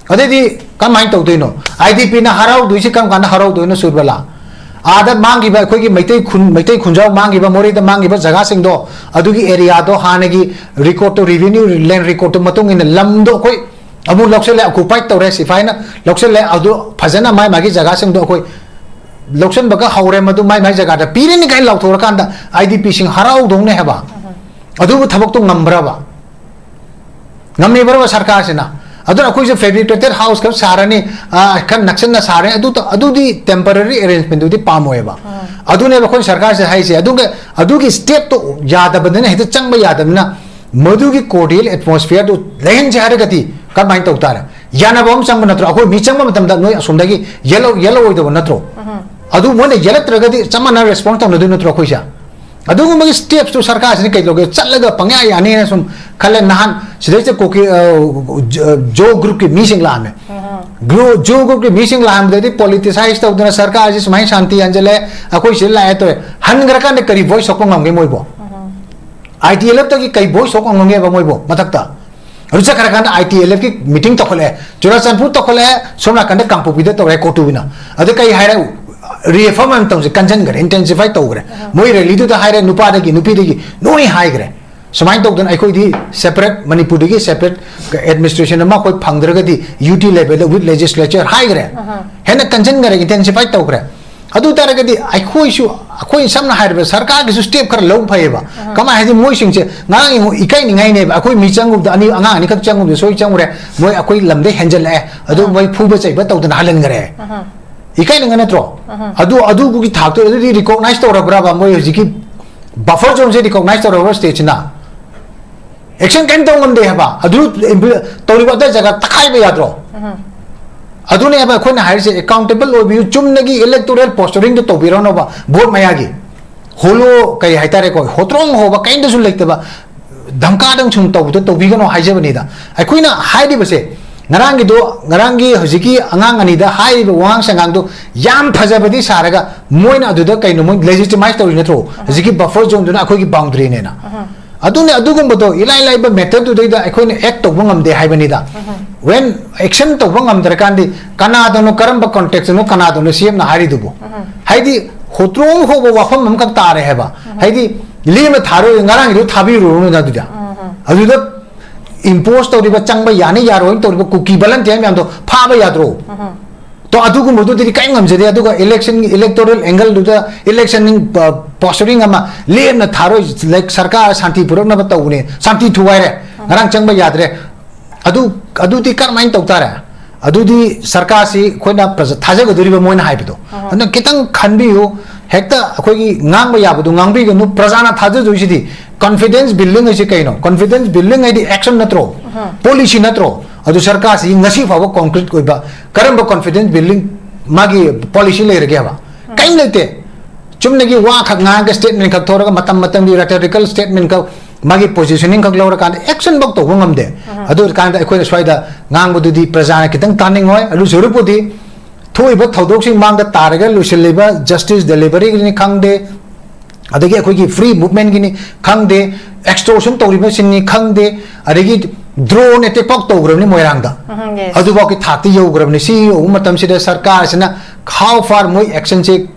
ꯑꯗꯩꯗꯤ ꯀꯃꯥꯏꯅ ꯇꯧꯗꯣꯏꯅꯣ? ꯑꯥꯏ ꯗꯤ ꯄꯤꯅ ꯍꯔꯥꯎꯗꯣꯏꯁꯤ ꯀꯔꯝ ꯀꯥꯟꯗ ꯍꯔꯥꯎꯗꯣꯏꯅꯣ, ꯁꯨꯔꯕꯂꯥ? ꯑꯥꯗ ꯃꯥꯡꯈꯤꯕ ꯑꯩꯈꯣꯏꯒꯤ ꯃꯩꯇꯩ ꯈꯨꯟ, ꯃꯩꯇꯩ ꯈꯨꯟꯖꯥꯎ ꯃꯥꯡꯈꯤꯕ, ꯃꯣꯔꯦꯗ ꯃꯥꯡꯈꯤꯕ ꯖꯒꯥꯁꯤꯡꯗꯣ, ꯑꯗꯨꯒꯤ ꯑꯦꯔꯤꯌꯥꯗꯣ ꯍꯥꯟꯅꯒꯤ ꯔꯦꯀꯣꯔꯠꯇꯣ, ꯔꯤꯚꯦꯅ꯭ꯌꯨ ꯂꯦꯟ ꯔꯦꯀꯣꯔꯠꯇꯣ ꯃꯇꯨꯡ ꯏꯟꯅ ꯂꯝꯗꯣ ꯑꯩꯈꯣꯏ ꯑꯃꯨꯛ ꯂꯧꯁꯤꯜꯂꯦ, ꯑꯣꯀꯨꯄꯥꯏꯠ ꯇꯧꯔꯦ, ꯁꯤꯐꯥꯏꯅ ꯂꯧꯁꯤꯜꯂꯦ꯫ ꯑꯗꯨ ꯐꯖꯅ ꯃꯥꯏ ꯃꯥꯒꯤ ꯖꯒꯥꯁꯤꯡꯗꯣ ꯑꯩꯈꯣꯏ ꯂꯧꯁꯤꯟꯕꯒ ꯍꯧꯔꯦ, ꯃꯗꯨ ꯃꯥꯏ ꯃꯥꯏ ꯖꯒꯥꯗ ꯄꯤꯔꯅꯤ ꯀꯥꯏꯅ ꯂꯥꯎꯊꯣꯔꯀꯥꯟꯗ ꯑꯥꯏ ꯗꯤ ꯄꯤꯁꯤꯡ ꯍꯔꯥꯎꯗꯧꯅꯦ ꯍꯥꯏꯕ꯫ ꯑꯗꯨꯕꯨ ꯊꯕꯛꯇꯣ ꯉꯝꯕ꯭ꯔꯕ? ꯉꯝꯃꯤꯕ꯭ꯔꯕ ꯁꯔꯀꯥꯔꯁꯤꯅ? ꯑꯗꯨꯅ ꯑꯩꯈꯣꯏꯁꯨ ꯐꯦꯕ꯭ꯔꯤꯀꯦꯇꯦꯠ ꯍꯥꯎꯁ ꯈꯔ ꯁꯥꯔꯅꯤ, ꯑ, ꯈꯔ ꯅꯛꯁꯟꯅ ꯁꯥꯔꯅꯤ, ꯑꯗꯨ ꯇ-, ꯑꯗꯨꯗꯤ ꯇꯦꯝꯄꯔꯔꯤ ꯑꯦꯔꯦꯟꯖꯃꯦꯟꯗꯨꯗꯤ ꯄꯥꯝꯃꯣꯏꯕ꯫ ꯑꯗꯨꯅꯦꯕ ꯑꯩꯈꯣꯏ ꯁꯔꯀꯥꯔꯁꯦ ꯍꯥꯏꯁꯦ꯫ ꯑꯗꯨꯒ ꯑꯗꯨꯒꯤ ꯁ꯭ꯇꯦꯞꯇꯣ ꯌꯥꯗꯕꯅꯤꯅ, ꯍꯦꯛꯇ ꯆꯪꯕ ꯌꯥꯗꯕꯅꯤꯅ, ꯃꯗꯨꯒꯤ ꯀꯣꯔꯗꯤꯌꯦꯜ ꯑꯦꯠꯃꯣꯁꯐꯤꯌꯔꯗꯨ ꯂꯩꯍꯟꯁꯦ ꯍꯥꯏꯔꯒꯗꯤ ꯀꯔꯝꯍꯥꯏꯅ ꯇꯧ ꯇꯥꯔꯦ? ꯌꯥꯅꯕ ꯑꯃ ꯆꯪꯕ ꯅꯠꯇ꯭ꯔꯣ? ꯑꯩꯈꯣꯏ ꯃꯤ ꯆꯪꯕ ꯃꯇꯝꯗ ꯅꯣꯏ ꯑꯁꯣꯝꯗꯒꯤ ꯌꯦꯜꯂꯛ-, ꯌꯦꯜꯂꯛꯑꯣꯏꯗꯕ ꯅꯠꯇ꯭ꯔꯣ? ꯑꯗꯨ ꯃꯣꯏꯅ ꯌꯦꯜꯂꯛꯇ꯭ꯔꯒꯗꯤ ꯆꯞ ꯃꯥꯟꯅ ꯔꯦꯁꯄꯣꯟꯁ ꯇꯧꯅꯗꯣꯏ ꯅꯠꯇ꯭ꯔꯣ ꯑꯩꯈꯣꯏꯁꯦ? ꯑꯗꯨꯒꯨꯝꯕꯒꯤ ꯁ꯭ꯇꯦꯞꯁꯇꯨ ꯁꯔꯀꯥꯔꯁꯤꯅ ꯀꯩꯗꯧꯒꯦ? ꯆꯠꯂꯒ ꯄꯪꯌꯥ ꯌꯥꯅꯤꯅ ꯁꯨꯝ ꯈꯜꯂꯦ꯫ ꯅꯍꯥꯟ ꯁꯤꯗꯩꯁꯤꯗ ꯀꯨꯀꯤ, ꯑ, ꯖ-, ꯖꯣ ꯒ꯭ꯔꯨꯞꯀꯤ ꯃꯤꯁꯤꯡ ꯂꯥꯛꯑꯝꯃꯦ꯫ ꯒ꯭ꯔꯨ-, ꯖꯣ ꯒ꯭ꯔꯨꯞꯀꯤ ꯃꯤꯁꯤꯡ ꯂꯥꯛꯑꯝꯕꯗꯗꯤ ꯄꯣꯂꯤꯇꯤꯁꯥꯏꯁ ꯇꯧꯗꯅ ꯁꯔꯀꯥꯔꯁꯤ ꯁꯨꯃꯥꯏꯅ ꯁꯥꯟꯇꯤ ꯍꯟꯖꯜꯂꯦ, ꯑꯩꯈꯣꯏ ꯁꯤꯗ ꯂꯥꯛꯑꯦ ꯇꯧꯋꯦ꯫ ꯍꯟꯈ꯭ꯔꯀꯥꯟꯗ ꯀꯔꯤ ꯚꯣꯏꯁ ꯊꯣꯛꯄ ꯉꯝꯒꯦ ꯃꯣꯏꯕꯣ? ꯑꯥꯏ ꯇꯤ ꯑꯦꯜ ꯑꯦꯐꯇꯒꯤ ꯀꯩ ꯚꯣꯏꯁ ꯊꯣꯛꯄ ꯉꯝꯒꯦꯕ ꯃꯣꯏꯕꯣ ꯃꯊꯛꯇ? ꯑꯗꯨ ꯆꯠꯈ꯭ꯔꯀꯥꯟꯗ ꯑꯥꯏ ꯇꯤ ꯑꯦꯜ ꯑꯦꯐꯀꯤ ꯃꯤꯇꯤꯡ ꯇꯧꯈꯠꯂꯛꯑꯦ, ꯆꯨꯔꯥꯆꯥꯟꯄꯨꯔ ꯇꯧꯈꯠꯂꯛꯑꯦ, ꯁꯣꯝ ꯅꯥꯀꯟꯗ ꯀꯥꯡꯄꯣꯛꯄꯤꯗ ꯇꯧꯔꯦ, ꯀꯣꯇꯨꯕꯤꯅ꯫ ꯑꯗ ꯀꯩ ꯍꯥꯏꯔꯦ? ꯔꯤꯑꯦꯐꯔꯝ ꯇꯧꯁꯦ ꯀꯟꯁꯤꯟꯈ꯭ꯔꯦ, ꯏꯟꯇꯦꯟꯁꯤꯐꯥꯏ ꯇꯧꯈ꯭ꯔꯦ꯫ ꯃꯣꯏ ꯔꯦꯂꯤꯗꯨꯗ ꯍꯥꯏꯔꯦ, ꯅꯨꯄꯥꯗꯒꯤ ꯅꯨꯄꯤꯗꯒꯤ ꯂꯣꯏ ꯍꯥꯏꯈ꯭ꯔꯦ꯫ ꯁꯨꯃꯥꯏꯅ ꯇꯧꯗꯅ ꯑꯩꯈꯣꯏꯗꯤ ꯁꯦꯄꯔꯦꯠ, ꯃꯅꯤꯄꯨꯔꯗꯒꯤ ꯁꯦꯄꯔꯦꯠ ꯑꯦꯗꯃꯤꯅꯤꯁꯇ꯭ꯔꯦꯁꯟ ꯑꯃ ꯑꯩꯈꯣꯏ ꯐꯪꯗ꯭ꯔꯒꯗꯤ ꯌꯨ ꯇꯤ ꯂꯦꯚꯦꯜꯗ ꯋꯤꯠ ꯂꯦꯖꯤꯁꯂꯦꯆꯔ ꯍꯥꯏꯈ꯭ꯔꯦ꯫ ꯍꯦꯟꯅ ꯀꯟꯁꯤꯟꯈꯔꯦ, ꯏꯟꯇꯦꯟꯁꯤꯐꯥꯏ ꯇꯧꯈ꯭ꯔꯦ꯫ ꯑꯗꯨ ꯇꯥꯔꯒꯗꯤ ꯑꯩꯈꯣꯏꯁꯨ, ꯑꯩꯈꯣꯏ ꯁꯝꯅ ꯍꯥꯏꯔꯕꯗ ꯁꯔꯀꯥꯔꯒꯤꯁꯨ ꯁ꯭ꯇꯦꯞ ꯈꯔ ꯂꯧ ꯐꯩꯌꯦꯕ꯫ ꯀꯃꯥꯏ ꯍꯥꯏꯗꯤ ꯃꯣꯏꯁꯤꯡꯁꯦ ꯉꯔꯥꯡ ꯌꯦꯡꯉꯨ, ꯏꯀꯥꯏꯅꯤꯡꯉꯥꯏꯅꯦꯕ꯫ ꯑꯩꯈꯣꯏ ꯃꯤ ꯆꯪꯉꯨꯕꯗ ꯑꯅꯤ, ꯑꯉꯥꯡ ꯑꯅꯤꯈꯛ ꯆꯪꯉꯨꯕꯗ ꯁꯣꯏ ꯆꯪꯉꯨꯔꯦ, ꯃꯣꯏ ꯑꯩꯈꯣꯏ ꯂꯝꯗꯩ ꯍꯦꯟꯖꯜꯂꯛꯑꯦ, ꯑꯗꯨ ꯃꯣꯏ ꯐꯨꯕ ꯆꯩꯕ ꯇꯧꯗꯅ ꯍꯜꯍꯟꯈ꯭ꯔꯦ꯫ ꯏꯀꯥꯏꯅꯤꯡꯉꯥꯏ ꯅꯠꯇ꯭ꯔꯣ? ꯑꯗꯨ, ꯑꯗꯨꯒꯤ ꯊꯥꯛꯇꯣ ꯑꯗꯨꯗꯤ ꯔꯤꯀꯣꯛꯅꯥꯏꯁ ꯇꯧꯔꯕ꯭ꯔꯕ? ꯃꯣꯏ ꯍꯧꯖꯤꯛꯀꯤ ꯕꯐꯔ ꯖꯣꯟꯁꯦ ꯔꯤꯀꯣꯛꯅꯥꯏꯁ ꯇꯧꯔꯕ꯭ꯔꯥ ꯁ꯭ꯇꯦꯠꯁꯤꯅ? ꯑꯦꯛꯁꯟ ꯀꯔꯤꯝ ꯇꯧ ꯉꯝꯗꯦ ꯍꯥꯏꯕ꯫ ꯑꯗꯨ ꯏꯝꯄ꯭ꯂꯤ-, ꯇꯧꯔꯤꯕ ꯑꯗꯨꯋꯥꯏ ꯖꯒꯥ ꯇꯛꯈꯥꯏꯕ ꯌꯥꯗ꯭ꯔꯣ? ꯑꯗꯨꯅꯦꯕ ꯑꯩꯈꯣꯏꯅ ꯍꯥꯏꯔꯤꯁꯦ, ꯑꯦꯀꯥꯎꯟꯇꯦꯕꯜ ꯑꯣꯏꯕꯤꯌꯨ, ꯆꯨꯝꯅꯒꯤ ꯏꯂꯦꯛꯇꯣꯔꯦꯜ ꯄꯣꯁꯇꯔꯤꯡꯗꯣ ꯇꯧꯕꯤꯔꯣꯅꯣꯕ ꯚꯣꯠ ꯃꯌꯥꯒꯤ꯫ ꯍꯣꯂꯣ ꯀꯩ ꯍꯥꯏꯇꯥꯔꯦꯀꯣ, ꯍꯣꯇ꯭ꯔꯣꯡ ꯍꯣꯕ ꯀꯔꯤꯝꯇꯁꯨ ꯂꯩꯇꯕ, ꯙꯝꯀꯥꯗꯪ ꯁꯨꯝ ꯇꯧꯕꯗꯣ ꯇꯧꯕꯤꯒꯅꯣ ꯍꯥꯏꯖꯕꯅꯤꯗ꯫ ꯑꯩꯈꯣꯏꯅ ꯍꯥꯏꯔꯤꯕꯁꯦ, ꯉꯔꯥꯡꯒꯤꯗꯣ, ꯉꯔꯥꯡꯒꯤ ꯍꯧꯖꯤꯛꯀꯤ ꯑꯉꯥꯡ ꯑꯅꯤꯗ ꯍꯥꯏꯔꯤꯕ ꯋꯥꯉꯥꯡ ꯁꯉꯥꯡꯗꯣ ꯌꯥꯝ ꯐꯖꯕꯗꯤ ꯁꯥꯔꯒ, ꯃꯣꯏꯅ ꯑꯗꯨꯗ ꯀꯩꯅꯣ, ꯃꯣꯏ ꯂꯦꯖꯤꯇꯤꯃꯥꯏꯁ ꯇꯧꯔꯤ ꯅꯠꯇ꯭ꯔꯣ? ꯍꯧꯖꯤꯛꯀꯤ ꯕꯐꯔ ꯖꯣꯟꯗꯨꯅ ꯑꯩꯈꯣꯏꯒꯤ ꯕꯥꯎꯟꯗꯔꯤꯅꯦꯅ꯫ ꯑꯗꯨꯅꯦ, ꯑꯗꯨꯒꯨꯝꯕꯗꯣ ꯏꯂꯥꯏ ꯂꯥꯏꯕ ꯃꯦꯇꯔꯗꯨꯗꯩꯗ ꯑꯩꯈꯣꯏꯅ ꯑꯦꯛ ꯇꯧꯕ ꯉꯝꯗꯦ ꯍꯥꯏꯕꯅꯤꯗ꯫ When action ꯇꯧꯕ ꯉꯝꯗ꯭ꯔꯀꯥꯟꯗꯤ ꯀꯅꯥꯗꯅꯣ, ꯀꯔꯝꯕ ꯀꯣꯟꯇꯦꯛꯁꯇꯅꯣ, ꯀꯅꯥꯗꯅꯣ ꯁꯤ ꯑꯦꯝꯅ ꯍꯥꯏꯔꯤꯗꯨꯕꯣ? ꯍꯥꯏꯗꯤ ꯍꯣꯇ꯭ꯔꯣꯡ ꯍꯣꯕ ꯋꯥꯐꯝ ꯑꯃꯈꯛ ꯇꯥꯔꯦ ꯍꯥꯏꯕ꯫ ꯍꯥꯏꯗꯤ ꯂꯦꯝꯅ ꯊꯥꯔꯣꯏ, ꯉꯔꯥꯡꯒꯤꯗꯣ ꯊꯥꯕꯤꯔꯨꯔꯅꯨ ꯑꯗꯨꯗ꯫ ꯑꯗꯨꯗ ꯏꯝꯄꯣꯁ ꯇꯧꯔꯤꯕ, ꯆꯪꯕ ꯌꯥꯅꯤ ꯌꯥꯔꯣꯏꯅ ꯇꯧꯔꯤꯕ ꯀꯨꯀꯤ ꯚꯂꯟꯇꯤꯌꯔ ꯃꯌꯥꯝꯗꯣ ꯐꯥꯕ ꯌꯥꯗ꯭ꯔꯣ? ꯇꯣ, ꯑꯗꯨꯒꯨꯝꯕꯗꯨꯗꯤ ꯀꯔꯤꯝ ꯉꯝꯖꯗꯦ꯫ ꯑꯗꯨꯒ ꯏꯂꯦꯛꯁꯟꯒꯤ ꯏꯂꯦꯛꯇꯣꯔꯦꯜ ꯑꯦꯡꯒꯜꯗꯨꯗ, ꯏꯂꯦꯛꯁꯟ ꯄꯣꯁꯇꯔꯤꯡ ꯑꯃ ꯂꯦꯝꯅ ꯊꯥꯔꯣꯏ, ꯂꯥꯏꯛ, ꯁꯔꯀꯥꯔ ꯁꯥꯟꯇꯤ ꯄꯨꯔꯛꯅꯕ ꯇꯧꯕꯅꯦ, ꯁꯥꯟꯇꯤ ꯊꯨꯒꯥꯏꯔꯦ, ꯉꯔꯥꯡ ꯆꯪꯕ ꯌꯥꯗ꯭ꯔꯦ꯫ ꯑꯗꯨ, ꯑꯗꯨꯗꯤ ꯀꯔꯝꯍꯥꯏꯅ ꯇꯧ ꯇꯥꯔꯦ? ꯑꯗꯨꯗꯤ ꯁꯔꯀꯥꯔꯁꯤ ꯑꯩꯈꯣꯏꯅ ꯄ꯭ꯔꯖꯥ ꯊꯥꯖꯒꯗꯣꯔꯤꯕ, ꯃꯣꯏꯅ ꯍꯥꯏꯕꯗꯣ꯫ ꯑꯗꯨꯅ ꯈꯤꯇꯪ ꯈꯟꯕꯤꯌꯨ꯫ ꯍꯦꯛꯇ ꯑꯩꯈꯣꯏꯒꯤ ꯉꯥꯡꯕ ꯌꯥꯕꯗꯨ ꯉꯥꯡꯕꯤꯒꯅꯨ꯫ ꯄ꯭ꯔꯖꯥꯅ ꯊꯥꯖꯗꯣꯏꯁꯤꯗꯤ ꯀꯟꯐꯤꯗꯦꯟꯁ ꯕꯤꯜꯗꯤꯡ ꯍꯥꯏꯁꯤ ꯀꯩꯅꯣ? ꯀꯟꯐꯤꯗꯦꯟꯁ ꯕꯤꯜꯗꯤꯡ ꯍꯥꯏꯗꯤ ꯑꯦꯛꯁꯟ ꯅꯠꯇ꯭ꯔꯣ? ꯄꯣꯂꯤꯁꯤ ꯅꯠꯇ꯭ꯔꯣ? ꯑꯗꯨ ꯁꯔꯀꯥꯔꯁꯤ ꯉꯁꯤ ꯐꯥꯎꯕ ꯀꯣꯟꯀ꯭ꯔꯤꯠ ꯑꯣꯏꯕ ꯀꯔꯝꯕ ꯀꯟꯐꯤꯗꯦꯟꯁ ꯕꯤꯜꯗꯤꯡ ꯃꯥꯒꯤ ꯄꯣꯂꯤꯁꯤ ꯂꯩꯔꯒꯦꯕ? ꯀꯔꯤꯝ ꯂꯩꯇꯦ꯫ ꯆꯨꯝꯅꯒꯤ ꯋꯥ ꯈꯛ ꯉꯥꯡꯉꯒ, ꯁ꯭ꯇꯦꯠꯃꯦꯟ ꯈꯛ ꯊꯣꯔꯒ, ꯃꯇꯝ ꯃꯇꯝꯒꯤ ꯔꯦꯇꯣꯔꯤꯀꯦꯜ ꯁ꯭ꯇꯦꯠꯃꯦꯟ ꯈꯛ, ꯃꯥꯒꯤ ꯄꯣꯖꯤꯁꯟꯅꯤꯡ ꯈꯛ ꯂꯧꯔꯀꯥꯟꯗ ꯑꯦꯛꯁꯟ ꯐꯥꯎ ꯇꯧꯕ ꯉꯝꯗꯦ꯫ ꯑꯗꯨ ꯑꯣꯏꯔꯀꯥꯟꯗ ꯑꯩꯈꯣꯏꯅ ꯁ꯭ꯋꯥꯏꯗ ꯉꯥꯡꯕꯗꯨꯗꯤ ꯄ꯭ꯔꯖꯥꯅ ꯈꯤꯇꯪ ꯇꯥꯅꯤꯡꯉꯣꯏ꯫ ꯑꯗꯨ ꯁꯔꯨꯛꯄꯨꯗꯤ ꯊꯣꯛꯏꯕ ꯊꯧꯗꯣꯛꯁꯤꯡ ꯃꯥꯡꯗ ꯇꯥꯔꯒ ꯂꯣꯏꯁꯤꯜꯂꯤꯕ ꯖꯁꯇꯤꯁ ꯗꯦꯂꯤꯚꯔꯤꯒꯤꯅꯤ ꯈꯪꯗꯦ, ꯑꯗꯒꯤ ꯑꯩꯈꯣꯏꯒꯤ ꯐ꯭ꯔꯤ ꯃꯨꯚꯃꯦꯟꯒꯤꯅꯤ ꯈꯪꯗꯦ, ꯑꯦꯛꯁꯇꯣꯔꯁꯟ ꯇꯧꯔꯤꯕꯁꯤꯡꯅꯤ ꯈꯪꯗꯦ, ꯑꯗꯒꯤ ꯗ꯭ꯔꯣꯟ ꯑꯦꯇꯦꯛ ꯐꯥꯎ ꯇꯧꯈ꯭ꯔꯕꯅꯤ ꯃꯣꯏꯔꯥꯡꯗ꯫ ꯎꯝ, yes. ꯑꯗꯨꯐꯥꯎꯒꯤ ꯊꯥꯛꯇ ꯌꯧꯈ꯭ꯔꯕꯅꯤ꯫ ꯁꯤ ꯌꯧꯕ ꯃꯇꯝꯁꯤꯗ ꯁꯔꯀꯥꯔꯁꯤꯅ how far ꯃꯣꯏ ꯑꯦꯛꯁꯟꯁꯦ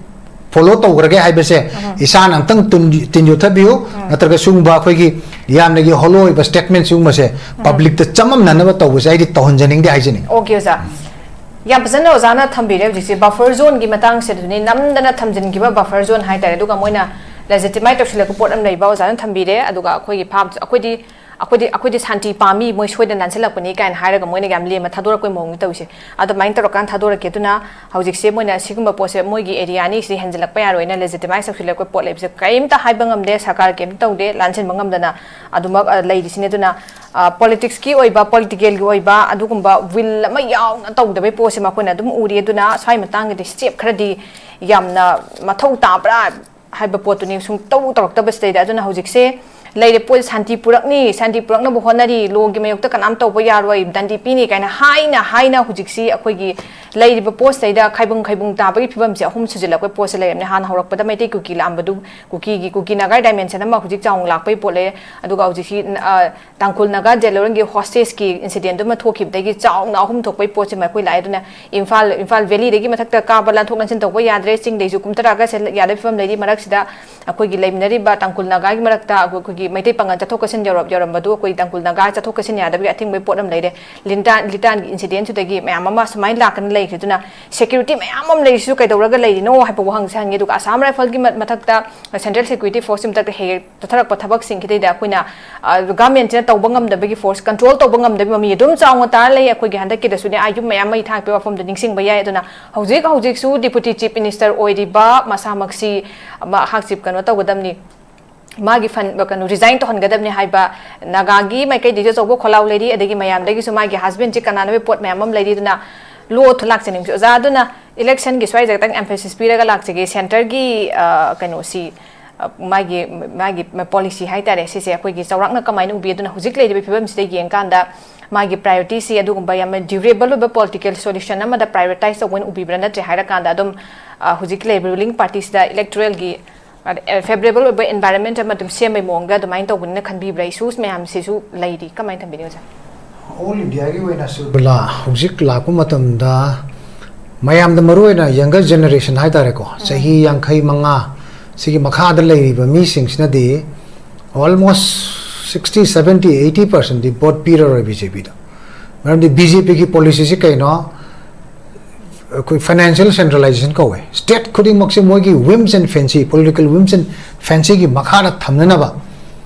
ꯐꯣꯂꯣ ꯇꯧꯈ꯭ꯔꯒꯦ ꯍꯥꯏꯕꯁꯦ ꯏꯁꯥꯅ ꯑꯝꯇꯪ ꯇꯨꯝ-, ꯇꯤꯟ ꯌꯣꯠꯊꯕꯤꯌꯨ꯫ ꯅꯠꯇ꯭ꯔꯒ ꯁꯤꯒꯨꯝꯕ ꯑꯩꯈꯣꯏꯒꯤ ꯌꯥꯝꯅꯒꯤ ꯍꯣꯂꯣ ꯑꯣꯏꯕ ꯁ꯭ꯇꯦꯠꯃꯦꯟ ꯁꯤꯒꯨꯝꯕꯁꯦ ꯄꯕ꯭ꯂꯤꯛꯇ ꯆꯃꯝꯅꯅꯕ ꯇꯧꯕꯁꯦ ꯑꯩꯗꯤ ꯇꯧꯍꯟꯖꯅꯤꯡꯗꯦ ꯍꯥꯏꯖꯅꯤꯡꯉꯤ꯫ ꯑꯣꯀꯦ, ꯑꯣꯖꯥ꯫ ꯌꯥꯝ ꯐꯖꯅ ꯑꯣꯖꯥꯅ ꯊꯝꯕꯤꯔꯦ꯫ ꯍꯧꯖꯤꯛꯁꯦ ꯕꯐꯔ ꯖꯣꯟꯒꯤ ꯃꯇꯥꯡꯁꯤꯗꯅꯦ, ꯅꯝꯗꯅ ꯊꯝꯖꯤꯟꯈꯤꯕ ꯕꯐꯔ ꯖꯣꯟ ꯍꯥꯏꯇꯥꯔꯦ꯫ ꯑꯗꯨꯒ ꯃꯣꯏꯅ ꯂꯦꯖꯤꯇꯤꯃꯥꯏꯠ ꯇꯧꯁꯤꯜꯂꯛꯄ ꯄꯣꯠ ꯑꯃ ꯂꯩꯕ ꯑꯣꯖꯥꯅ ꯊꯝꯕꯤꯔꯦ꯫ ꯑꯗꯨꯒ ꯑꯩꯈꯣꯏꯒꯤ ꯐꯥꯝ, ꯑꯩꯈꯣꯏꯗꯤ ꯑꯩꯈꯣꯏꯗꯤ ꯑꯩꯈꯣꯏꯗꯤ ꯁꯥꯟꯇꯤ ꯄꯥꯝꯃꯤ, ꯃꯣꯏ ꯁꯣꯏꯗꯅ ꯂꯥꯟꯁꯤꯜꯂꯛꯄꯅꯤ ꯀꯥꯏꯅ ꯍꯥꯏꯔꯒ ꯃꯣꯏꯅ ꯌꯥꯝ ꯂꯦꯝꯅ ꯊꯥꯗꯣꯔꯛꯄꯩ ꯃꯑꯣꯡꯗ ꯇꯧꯔꯤꯁꯦ꯫ ꯑꯗꯨꯃꯥꯏꯅ ꯇꯧꯔꯀꯥꯟꯗ ꯊꯥꯗꯣꯔꯛꯀꯦ꯫ ꯑꯗꯨꯅ ꯍꯧꯖꯤꯛꯁꯦ ꯃꯣꯏꯅ ꯁꯤꯒꯨꯝꯕ ꯄꯣꯠꯁꯦ ꯃꯣꯏꯒꯤ ꯑꯦꯔꯤꯌꯥꯅꯤ, ꯁꯤꯗꯤ ꯍꯦꯟꯖꯤꯜꯂꯛꯄ ꯌꯥꯔꯣꯏꯅ ꯂꯦꯖꯤꯇꯤꯃꯥꯏꯁ ꯇꯧꯁꯤꯜꯂꯛꯄ ꯄꯣꯠ ꯂꯩꯕꯁꯦ ꯀꯔꯤꯝꯇ ꯍꯥꯏꯕ ꯉꯝꯗꯦ꯫ ꯁꯔꯀꯥꯔ ꯀꯔꯤꯝꯇ ꯇꯧꯗꯦ, ꯂꯥꯟꯁꯤꯟꯕ ꯉꯝꯗꯅ ꯑꯗꯨꯃꯛ ꯂꯩꯔꯤꯁꯤꯅꯦ꯫ ꯑꯗꯨꯅ ꯄꯣꯂꯤꯇꯤꯛꯁꯀꯤ ꯑꯣꯏꯕ, ꯄꯣꯂꯤꯇꯤꯀꯦꯜꯒꯤ ꯑꯣꯏꯕ ꯑꯗꯨꯒꯨꯝꯕ ꯋꯤꯜ ꯑꯃ ꯌꯥꯎꯅ ꯇꯧꯗꯕꯩ ꯄꯣꯠꯁꯦ ꯃꯈꯣꯏꯅ ꯑꯗꯨꯝ ꯎꯔꯤ꯫ ꯑꯗꯨꯅ ꯁ꯭ꯋꯥꯏ ꯃꯇꯥꯡꯒꯤꯗꯤ ꯁ꯭ꯇꯦꯞ ꯈꯔꯗꯤ ꯌꯥꯝꯅ ꯃꯊꯧ ꯇꯥꯕ꯭ꯔꯥ ꯍꯥꯏꯕ ꯄꯣꯠꯇꯨꯅꯤ ꯁꯨꯝ ꯇꯧ ꯇꯧꯔꯛꯇꯕꯁꯤꯗꯩꯗ꯫ ꯑꯗꯨꯅ ꯍꯧꯖꯤꯛꯁꯦ ꯂꯩꯔꯦ ꯄꯣꯠ ꯁꯥꯟꯇꯤ ꯄꯨꯔꯛꯅꯤ, ꯁꯥꯟꯇꯤ ꯄꯨꯔꯛꯅꯕ ꯍꯣꯠꯅꯔꯤ, ꯂꯣꯒꯤ ꯃꯥꯌꯣꯛꯇ ꯀꯅꯥꯝ ꯇꯧꯕ ꯌꯥꯔꯣꯏ, ꯗꯟꯗꯤ ꯄꯤꯅꯤ ꯀꯥꯏꯅ ꯍꯥꯏꯅ ꯍꯥꯏꯅ ꯍꯧꯖꯤꯛꯁꯤ ꯑꯩꯈꯣꯏꯒꯤ ꯂꯩꯔꯤꯕ ꯄꯣꯠꯁꯤꯗꯩꯗ ꯈꯥꯏꯕꯨꯡ ꯈꯥꯏꯕꯨꯡ ꯇꯥꯕꯒꯤ ꯐꯤꯕꯝꯁꯦ ꯑꯍꯨꯝ ꯁꯨꯖꯜꯂꯛꯄꯩ ꯄꯣꯠꯁꯦ ꯂꯩꯔꯕꯅꯦ꯫ ꯍꯥꯟꯅ ꯍꯧꯔꯛꯄꯗ ꯃꯩꯇꯩ ꯀꯨꯀꯤ ꯂꯥꯛꯑꯝꯕꯗꯨ, ꯀꯨꯀꯤꯒꯤ, ꯀꯨꯀꯤ ꯅꯥꯒꯥ ꯗꯥꯏꯃꯦꯟꯁꯟ ꯑꯃ ꯍꯧꯖꯤꯛ ꯆꯥꯎꯅ ꯂꯥꯛꯄꯩ ꯄꯣꯠ ꯂꯩꯔꯦ꯫ ꯑꯗꯨꯒ ꯍꯧꯖꯤꯛꯁꯤ, ꯑ, ꯇꯥꯡꯈꯨꯜ ꯅꯥꯒꯥ ꯖꯦꯂꯣꯔꯟꯒꯤ ꯍꯣꯁꯇꯦꯖꯀꯤ ꯏꯟꯁꯤꯗꯦꯟꯗꯨ ꯑꯃ ꯊꯣꯛꯈꯤꯕꯗꯒꯤ ꯆꯥꯎꯅ ꯑꯍꯨꯝ ꯊꯣꯛꯄꯩ ꯄꯣꯠꯁꯤꯃ ꯑꯩꯈꯣꯏ ꯂꯥꯛꯑꯦ꯫ ꯑꯗꯨꯅ ꯏꯝꯐꯥꯜ, ꯏꯝꯐꯥꯜ ꯚꯦꯂꯤꯗꯒꯤ ꯃꯊꯛꯇ ꯀꯥꯕ ꯂꯥꯟꯊꯣꯛ ꯂꯥꯟꯁꯤꯟ ꯇꯧꯕ ꯌꯥꯗ꯭ꯔꯦ, ꯆꯤꯡꯗꯩꯁꯨ ꯀꯨꯝꯊꯔꯛꯑꯒ ꯁꯦ-, ꯌꯥꯗꯕ ꯐꯤꯕꯝ ꯂꯩꯔꯤ꯫ ꯃꯔꯛꯁꯤꯗ ꯑꯩꯈꯣꯏꯒꯤ ꯂꯩꯃꯤꯟꯅꯔꯤꯕ ꯇꯥꯡꯈꯨꯜ ꯅꯥꯒꯥꯒꯤ ꯃꯔꯛꯇ ꯑꯩꯈꯣꯏꯒꯤ ꯃꯩꯇꯩ ꯄꯥꯉꯜ ꯆꯠꯊꯣꯛ ꯆꯠꯁꯤꯟ ꯌꯧꯔꯝ-, ꯌꯧꯔꯝꯕꯗꯨ ꯑꯩꯈꯣꯏ ꯇꯥꯡꯈꯨꯜ ꯅꯥꯒꯥ ꯆꯠꯊꯣꯛ ꯆꯠꯁꯤꯟ ꯌꯥꯗꯕꯒꯤ ꯑꯊꯤꯡꯕꯒꯤ ꯄꯣꯠ ꯑꯃ ꯂꯩꯔꯦ꯫ ꯂꯤꯟꯇꯥꯟ, ꯂꯤꯇꯥꯟꯒꯤ ꯏꯟꯁꯤꯗꯦꯟꯁꯤꯗꯒꯤ ꯃꯌꯥꯝ ꯑꯃ ꯁꯨꯃꯥꯏꯅ ꯂꯥꯛꯇꯅ ꯂꯩꯈ꯭ꯔꯦ꯫ ꯑꯗꯨꯅ ꯁꯦꯀ꯭ꯌꯨꯔꯤꯇꯤ ꯃꯌꯥꯝ ꯑꯃ ꯂꯩꯔꯤꯁꯤꯁꯨ ꯀꯩꯗꯧꯔꯒ ꯂꯩꯔꯤꯅꯣ ꯍꯥꯏꯕ ꯋꯥꯍꯪꯁꯦ ꯍꯪꯉꯤ꯫ ꯑꯗꯨꯒ ꯑꯁꯥꯝ ꯔꯥꯏꯐꯜꯒꯤ ꯃ-, ꯃꯊꯛꯇ ꯁꯦꯟꯇ꯭ꯔꯦꯜ ꯁꯦꯀ꯭ꯌꯨꯔꯤꯇꯤ ꯐꯣꯔꯁꯀꯤ ꯃꯊꯛꯇ ꯍꯦꯛ ꯍꯦꯛ ꯆꯠꯊꯔꯛꯄ ꯊꯕꯛꯁꯤꯡꯁꯤꯗꯩꯗ ꯑꯩꯈꯣꯏꯅ, ꯑ, ꯒꯚꯔꯟꯃꯦꯟꯠꯁꯤꯅ ꯇꯧꯕ ꯉꯝꯗꯕꯒꯤ, ꯐꯣꯔꯁ ꯀꯟꯇ꯭ꯔꯣꯜ ꯇꯧꯕ ꯉꯝꯗꯕꯒꯤ ꯃꯃꯤ ꯑꯗꯨꯝ ꯆꯥꯎꯅ ꯇꯥꯔ ꯂꯩ꯫ ꯑꯩꯈꯣꯏꯒꯤ ꯍꯟꯗꯛꯀꯤꯗꯁꯨꯅꯦ, ꯑꯥ, ꯌꯨꯝ ꯃꯌꯥꯝ ꯃꯩ ꯊꯥꯛꯄꯒꯤ ꯋꯥꯐꯝꯗꯣ ꯅꯤꯡꯁꯤꯡꯕ ꯌꯥꯏ꯫ ꯑꯗꯨꯅ ꯍꯧꯖꯤꯛ ꯍꯧꯖꯤꯛꯁꯨ ꯗꯤꯄꯨꯇꯤ ꯆꯤꯐ ꯃꯤꯅꯤꯁꯇꯔ ꯑꯣꯏꯔꯤꯕ ꯃꯁꯥꯃꯛꯁꯤ ꯃꯍꯥꯛꯁꯤ ꯀꯩꯅꯣ ꯇꯧꯒꯗꯕꯅꯤ, ꯃꯥꯒꯤ ꯐꯟ-, ꯀꯩꯅꯣ, ꯔꯤꯖꯥꯏꯟ ꯇꯧꯍꯟꯒꯗꯕꯅꯤ ꯍꯥꯏꯕ ꯅꯥꯒꯥꯒꯤ ꯃꯥꯏꯀꯩꯗꯒꯤꯁꯨ ꯑꯆꯧꯕ ꯈꯣꯜꯂꯥꯎ ꯂꯩꯔꯤ, ꯑꯗꯒꯤ ꯃꯌꯥꯝꯗꯒꯤꯁꯨ ꯃꯥꯒꯤ ꯍꯁꯕꯦꯟꯁꯤ ꯀꯅꯥꯅꯕꯒꯤ ꯄꯣꯠ ꯃꯌꯥꯝ ꯑꯃ ꯂꯩꯔꯤ꯫ ꯑꯗꯨꯅ ꯂꯣ ꯂꯥꯛꯆꯅꯤꯡꯕꯁꯨ ꯑꯣꯖꯥ꯫ ꯑꯗꯨꯅ ꯏꯂꯦꯛꯁꯟꯒꯤ ꯁ꯭ꯋꯥꯏꯁꯦ ꯈꯤꯇꯪ ꯑꯦꯝꯐꯦꯁꯤꯁ ꯄꯤꯔꯒ ꯂꯥꯛꯆꯒꯦ꯫ ꯁꯦꯟꯇꯔꯒꯤ, ꯑ, ꯀꯩꯅꯣꯁꯤ, ꯑ, ꯃꯥꯒꯤ, ꯃꯥꯒꯤ ꯄꯣꯂꯤꯁꯤ ꯍꯥꯏꯇꯥꯔꯦ, ꯁꯤꯁꯦ ꯑꯩꯈꯣꯏꯒꯤ ꯆꯥꯎꯔꯥꯛꯅ ꯀꯃꯥꯏꯅ ꯎꯕꯤ? ꯑꯗꯨꯅ ꯍꯧꯖꯤꯛ ꯂꯩꯔꯤꯕ ꯐꯤꯕꯝꯁꯤꯗ ꯌꯦꯡꯀꯥꯟꯗ ꯃꯥꯒꯤ ꯄ꯭ꯔꯥꯏꯌꯣꯔꯤꯇꯤꯁꯤ ꯑꯗꯨꯒꯨꯝꯕ ꯌꯥꯝꯅ ꯗ꯭ꯌꯨꯔꯦꯕꯜ ꯑꯣꯏꯕ ꯄꯣꯂꯤꯇꯤꯀꯦꯜ ꯁꯣꯂꯨꯁꯟ ꯑꯃꯗ ꯄ꯭ꯔꯥꯏꯌꯣꯔꯤꯇꯥꯏꯁ ꯇꯧꯕ ꯑꯣꯏꯅ ꯎꯕꯤꯕ꯭ꯔꯥ? ꯅꯠꯇ꯭ꯔꯦ ꯍꯥꯏꯔꯀꯥꯟꯗ ꯑꯗꯨꯝ, ꯑ, ꯍꯧꯖꯤꯛꯀꯤ ꯂꯩꯔꯤꯕ ꯔꯨꯂꯤꯡ ꯄꯥꯔꯇꯤꯁꯤꯗ ꯏꯂꯦꯛꯇꯣꯔꯦꯜꯒꯤ, ꯑ, ꯐꯦꯕꯔꯦꯕꯜ ꯑꯣꯏꯕ ꯑꯦꯟꯚꯥꯏꯔꯟꯃꯦꯟꯠ ꯑꯃ ꯑꯗꯨꯝ ꯁꯦꯝꯕꯩ ꯃꯑꯣꯡꯗ ꯑꯗꯨꯃꯥꯏꯅ ꯇꯧꯕꯅꯤꯅ ꯈꯟꯕꯤꯕ꯭ꯔꯥ? ꯏꯁꯨꯁ ꯃꯌꯥꯝꯁꯤꯁꯨ ꯂꯩꯔꯤ, ꯀꯃꯥꯏꯅ ꯊꯝꯕꯤꯅꯤ ꯑꯣꯖꯥ? ꯑꯣꯜ ꯏꯟꯗꯤꯌꯥꯒꯤ ꯑꯣꯏꯅꯁꯨ ꯕꯤꯂꯥ ꯍꯧꯖꯤꯛ ꯂꯥꯛꯄ ꯃꯇꯝꯗ ꯃꯌꯥꯝꯗ, ꯃꯔꯨꯑꯣꯏꯅ ꯌꯪꯒꯔ ꯖꯦꯅꯦꯔꯦꯁꯟ ꯍꯥꯏꯇꯥꯔꯦꯀꯣ, ꯆꯍꯤ ꯌꯥꯡꯈꯩ ꯃꯉꯥ ꯁꯤꯒꯤ ꯃꯈꯥꯗ ꯂꯩꯔꯤꯕ ꯃꯤꯁꯤꯡꯁꯤꯅꯗꯤ almost sixty, seventy, eighty percent ꯗꯤ ꯚꯣꯠ ꯄꯤꯔꯔꯣꯏ ꯕꯤ ꯖꯦ ꯄꯤꯗ꯫ ꯃꯔꯝꯗꯤ ꯕꯤ ꯖꯦ ꯄꯤꯒꯤ ꯄꯣꯂꯤꯁꯤꯁꯤ ꯀꯩꯅꯣ? ꯑꯩꯈꯣꯏ ꯐꯥꯏꯅꯥꯟꯁꯤꯌꯦꯜ ꯁꯦꯟꯇ꯭ꯔꯦꯂꯥꯏꯖꯦꯁꯟ ꯀꯧꯋꯦ꯫ ꯁ꯭ꯇꯦꯠ ꯈꯨꯗꯤꯡꯃꯛꯁꯦ ꯃꯣꯏꯒꯤ whims and fancy, political whims and fancy ꯒꯤ ꯃꯈꯥꯗ ꯊꯝꯅꯅꯕ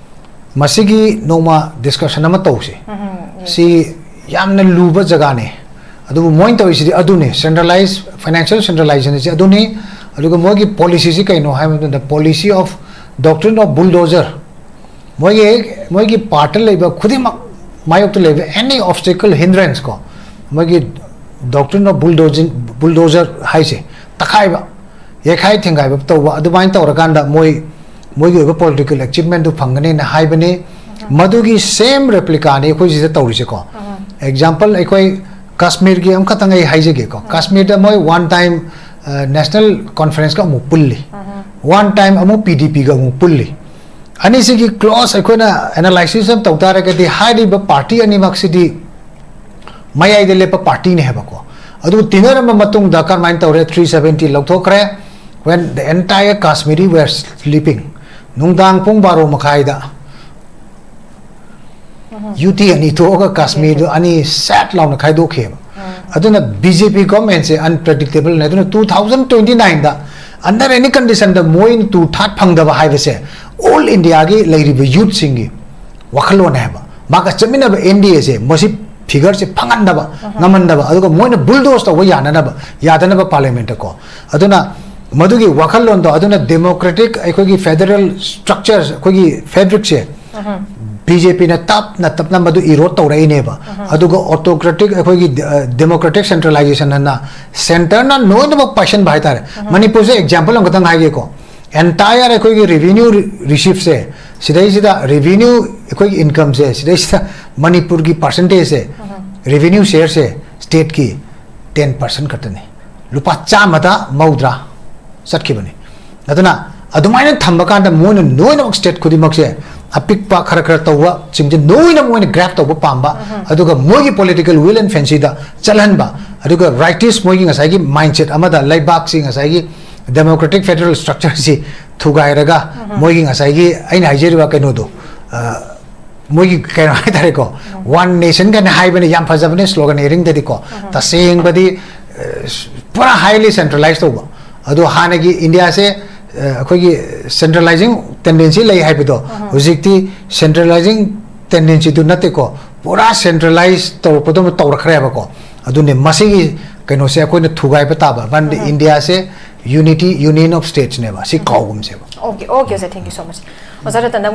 ꯃꯁꯤꯒꯤ ꯅꯣꯡꯃ discussion ꯑꯃ ꯇꯧꯁꯤ꯫ ꯁꯤ ꯌꯥꯝꯅ ꯂꯨꯕ ꯖꯒꯥꯅꯤ꯫ ꯑꯗꯨꯕꯨ ꯃꯣꯏꯅ ꯇꯧꯔꯤꯁꯤꯗꯤ ꯑꯗꯨꯅꯤ, centralized financial centralization ꯁꯤ ꯑꯗꯨꯅꯤ꯫ ꯑꯗꯨꯒ ꯃꯣꯏꯒꯤ policy ꯁꯤ ꯀꯩꯅꯣ ꯍꯥꯏꯕ ꯃꯇꯝꯗ, policy of doctrine of bulldozer꯫ ꯃꯣꯏꯒꯤ ꯃꯣꯏꯒꯤ path ꯇ ꯂꯩꯕ ꯈꯨꯗꯤꯡꯃꯛ, ꯃꯥꯌꯣꯛꯇ ꯂꯩꯕ any obstacle, hindrance ꯀꯣ, ꯃꯣꯏꯒꯤ doctrine of bulldozing bulldozer ꯍꯥꯏꯁꯦ, ꯇꯛꯈꯥꯏꯕ, ꯌꯩꯈꯥꯏ ꯊꯤꯡꯒꯥꯏꯕ ꯇꯧꯕ, ꯑꯗꯨꯃꯥꯏꯅ ꯇꯧꯔꯀꯥꯟꯗ ꯃꯣꯏ ꯃꯣꯏꯒꯤ ꯑꯣꯏꯕ political achievement ꯗꯨ ꯐꯪꯒꯅꯤꯅ ꯍꯥꯏꯕꯅꯤ꯫ ꯃꯗꯨꯒꯤ same replica ꯅꯤ ꯑꯩꯈꯣꯏ ꯁꯤꯗ ꯇꯧꯔꯤꯁꯦꯀꯣ꯫ Example, ꯑꯩꯈꯣꯏ ꯀꯥꯁꯃꯤꯔꯒꯤ ꯑꯃꯈꯛꯇꯪ ꯑꯩ ꯍꯥꯏꯖꯒꯦꯀꯣ꯫ ꯀꯥꯁꯃꯤꯔꯗ ꯃꯣꯏ one time, ꯑ, national conference ꯀ ꯑꯃꯨꯛ ꯄꯨꯜꯂꯤ꯫ One time ꯑꯃꯨꯛ P D P ꯒ ꯑꯃꯨꯛ ꯄꯨꯜꯂꯤ꯫ ꯑꯅꯤꯁꯤꯒꯤ close ꯑꯩꯈꯣꯏꯅ analysis ꯑꯃ ꯇꯧ ꯇꯥꯔꯒꯗꯤ, ꯍꯥꯏꯔꯤꯕ party ꯑꯅꯤꯃꯛꯁꯤꯗꯤ ꯃꯌꯥꯏꯗ ꯂꯦꯞꯄ party ꯅꯦ ꯍꯥꯏꯕꯀꯣ꯫ ꯑꯗꯨ ꯇꯤꯟꯅꯔꯝꯕ ꯃꯇꯨꯡꯗ ꯀꯔꯝꯍꯥꯏꯅ ꯇꯧꯔꯦ? Three seventy ꯂꯧꯊꯣꯛꯈ꯭ꯔꯦ꯫ When the entire Kashmiri were sleeping, ꯅꯨꯡꯗꯥꯡ ꯄꯨꯡ ꯕꯥꯔꯣ ꯃꯈꯥꯏꯗ UT ꯑꯅꯤ ꯊꯣꯛꯑꯒ ꯀꯥꯁꯃꯤꯔꯗꯨ ꯑꯅꯤ ꯁꯦꯠ ꯂꯥꯎꯅ ꯈꯥꯏꯗꯣꯛꯈꯤꯑꯕ꯫ ꯑꯗꯨꯅ B J P government ꯁꯦ unpredictable ꯅꯦ꯫ ꯑꯗꯨꯅ two thousand twenty nine ꯗ under any condition ꯗ ꯃꯣꯏꯅ two third ꯐꯪꯗꯕ ꯍꯥꯏꯕꯁꯦ all India ꯒꯤ ꯂꯩꯔꯤꯕ youth ꯁꯤꯡꯒꯤ ꯋꯥꯈꯜꯂꯣꯟꯅꯦ ꯍꯥꯏꯕ꯫ ꯃꯥꯒ ꯆꯠꯃꯤꯟꯅꯕ N D A ꯁꯦ, ꯃꯁꯤ figure ꯁꯦ ꯐꯪꯍꯟꯗꯕ, ꯉꯝꯍꯟꯗꯕ, ꯑꯗꯨꯒ ꯃꯣꯏꯅ bulldoze ꯇꯧꯕ ꯌꯥꯅꯅꯕ, ꯌꯥꯗꯅꯕ parliament ꯀꯣ꯫ ꯑꯗꯨꯅ ꯃꯗꯨꯒꯤ ꯋꯥꯈꯜꯂꯣꯟꯗꯣ, ꯑꯗꯨꯅ democratic ꯑꯩꯈꯣꯏꯒꯤ federal structures, ꯑꯩꯈꯣꯏꯒꯤ fabric ꯁꯦ B J P ꯅ ꯇꯞꯅ ꯇꯞꯅ ꯃꯗꯨ erode ꯇꯧꯔꯛꯏꯅꯦꯕ꯫ ꯑꯗꯨꯒ autocratic ꯑꯩꯈꯣꯏꯒꯤ, ꯑ, democratic centralization ꯑꯅ centre ꯅ ꯂꯣꯏꯅꯃꯛ ꯄꯥꯏꯁꯟꯕ ꯍꯥꯏꯇꯥꯔꯦ꯫ ꯃꯅꯤꯄꯨꯔꯁꯦ example ꯑꯃꯈꯛꯇꯪ ꯍꯥꯏꯒꯦꯀꯣ꯫ Entire ꯑꯩꯈꯣꯏꯒꯤ revenue re-, receipt ꯁꯦ, ꯁꯤꯗꯩꯁꯤꯗ revenue, ꯑꯩꯈꯣꯏꯒꯤ income ꯁꯦ, ꯁꯤꯗꯩꯁꯤꯗ ꯃꯅꯤꯄꯨꯔꯒꯤ percentage ꯁꯦ, revenue share ꯁꯦ state ꯀꯤ ten percent ꯈꯛꯇꯅꯤ꯫ ꯂꯨꯄꯥ ꯆꯥꯝꯃꯗ ꯃꯧꯗ꯭ꯔꯥ ꯆꯠꯈꯤꯕꯅꯤ꯫ ꯑꯗꯨꯅ ꯑꯗꯨꯃꯥꯏꯅ ꯊꯝꯕ ꯀꯥꯟꯗ ꯃꯣꯏꯅ ꯂꯣꯏꯅꯃꯛ state ꯈꯨꯗꯤꯡꯃꯛꯁꯦ ꯑꯄꯤꯛꯄ ꯈꯔ ꯈꯔ ꯇꯧꯕꯁꯤꯡꯁꯦ ꯂꯣꯏꯅ ꯃꯣꯏꯅ grab ꯇꯧꯕ ꯄꯥꯝꯕ, ꯑꯗꯨꯒ ꯃꯣꯏꯒꯤ political will and fancy ꯗ ꯆꯠꯍꯟꯕ, ꯑꯗꯨꯒ rightist ꯃꯣꯏꯒꯤ ꯉꯁꯥꯏꯒꯤ mindset ꯑꯃꯗ ꯂꯩꯕꯥꯛꯁꯤ ꯉꯁꯥꯏꯒꯤ democratic federal structure ꯁꯤ ꯊꯨꯒꯥꯏꯔꯒ ꯃꯣꯏꯒꯤ ꯉꯁꯥꯏꯒꯤ ꯑꯩꯅ ꯍꯥꯏꯖꯔꯤꯕ ꯀꯩꯅꯣꯗꯣ, ꯑ, ꯃꯣꯏꯒꯤ ꯀꯩꯅꯣ ꯍꯥꯏꯇꯥꯔꯦꯀꯣ, one nation ꯀꯥꯏꯅ ꯍꯥꯏꯕꯅꯤ, ꯌꯥꯝ ꯐꯖꯕꯅꯦ slogan hearing ꯗꯗꯤꯀꯣ꯫ ꯇꯁꯦꯡꯕꯗꯤ, ꯑ, ꯄꯨꯔꯥ highly centralized ꯇꯧꯕ꯫ ꯑꯗꯣ ꯍꯥꯟꯅꯒꯤ India ꯁꯦ ꯑꯩꯈꯣꯏꯒꯤ centralizing tendency ꯂꯩ ꯍꯥꯏꯕꯗꯣ ꯍꯧꯖꯤꯛꯇꯤ centralizing tendencyꯗꯨ ꯅꯠꯇꯦꯀꯣ, ꯄꯨꯔꯥ centralize ꯇꯧꯔꯛꯄꯗꯧꯅ ꯇꯧꯔꯛꯈ꯭ꯔꯦꯕꯀꯣ꯫ ꯑꯗꯨꯅꯦ ꯃꯁꯤꯒꯤ ꯀꯩꯅꯣꯁꯦ ꯑꯩꯈꯣꯏꯅ ꯊꯨꯒꯥꯏꯕ ꯇꯥꯕ꯫ ꯃꯔꯝꯗꯤ ꯏꯟꯗꯤꯌꯥꯁꯦ unity, union of statesꯅꯦꯕ, ꯁꯤ ꯀꯥꯎꯒꯨꯝꯁꯦꯕ꯫ Okay, okay, sir, thank you so much. ꯑꯣꯖꯥ ꯔꯇꯟꯗ,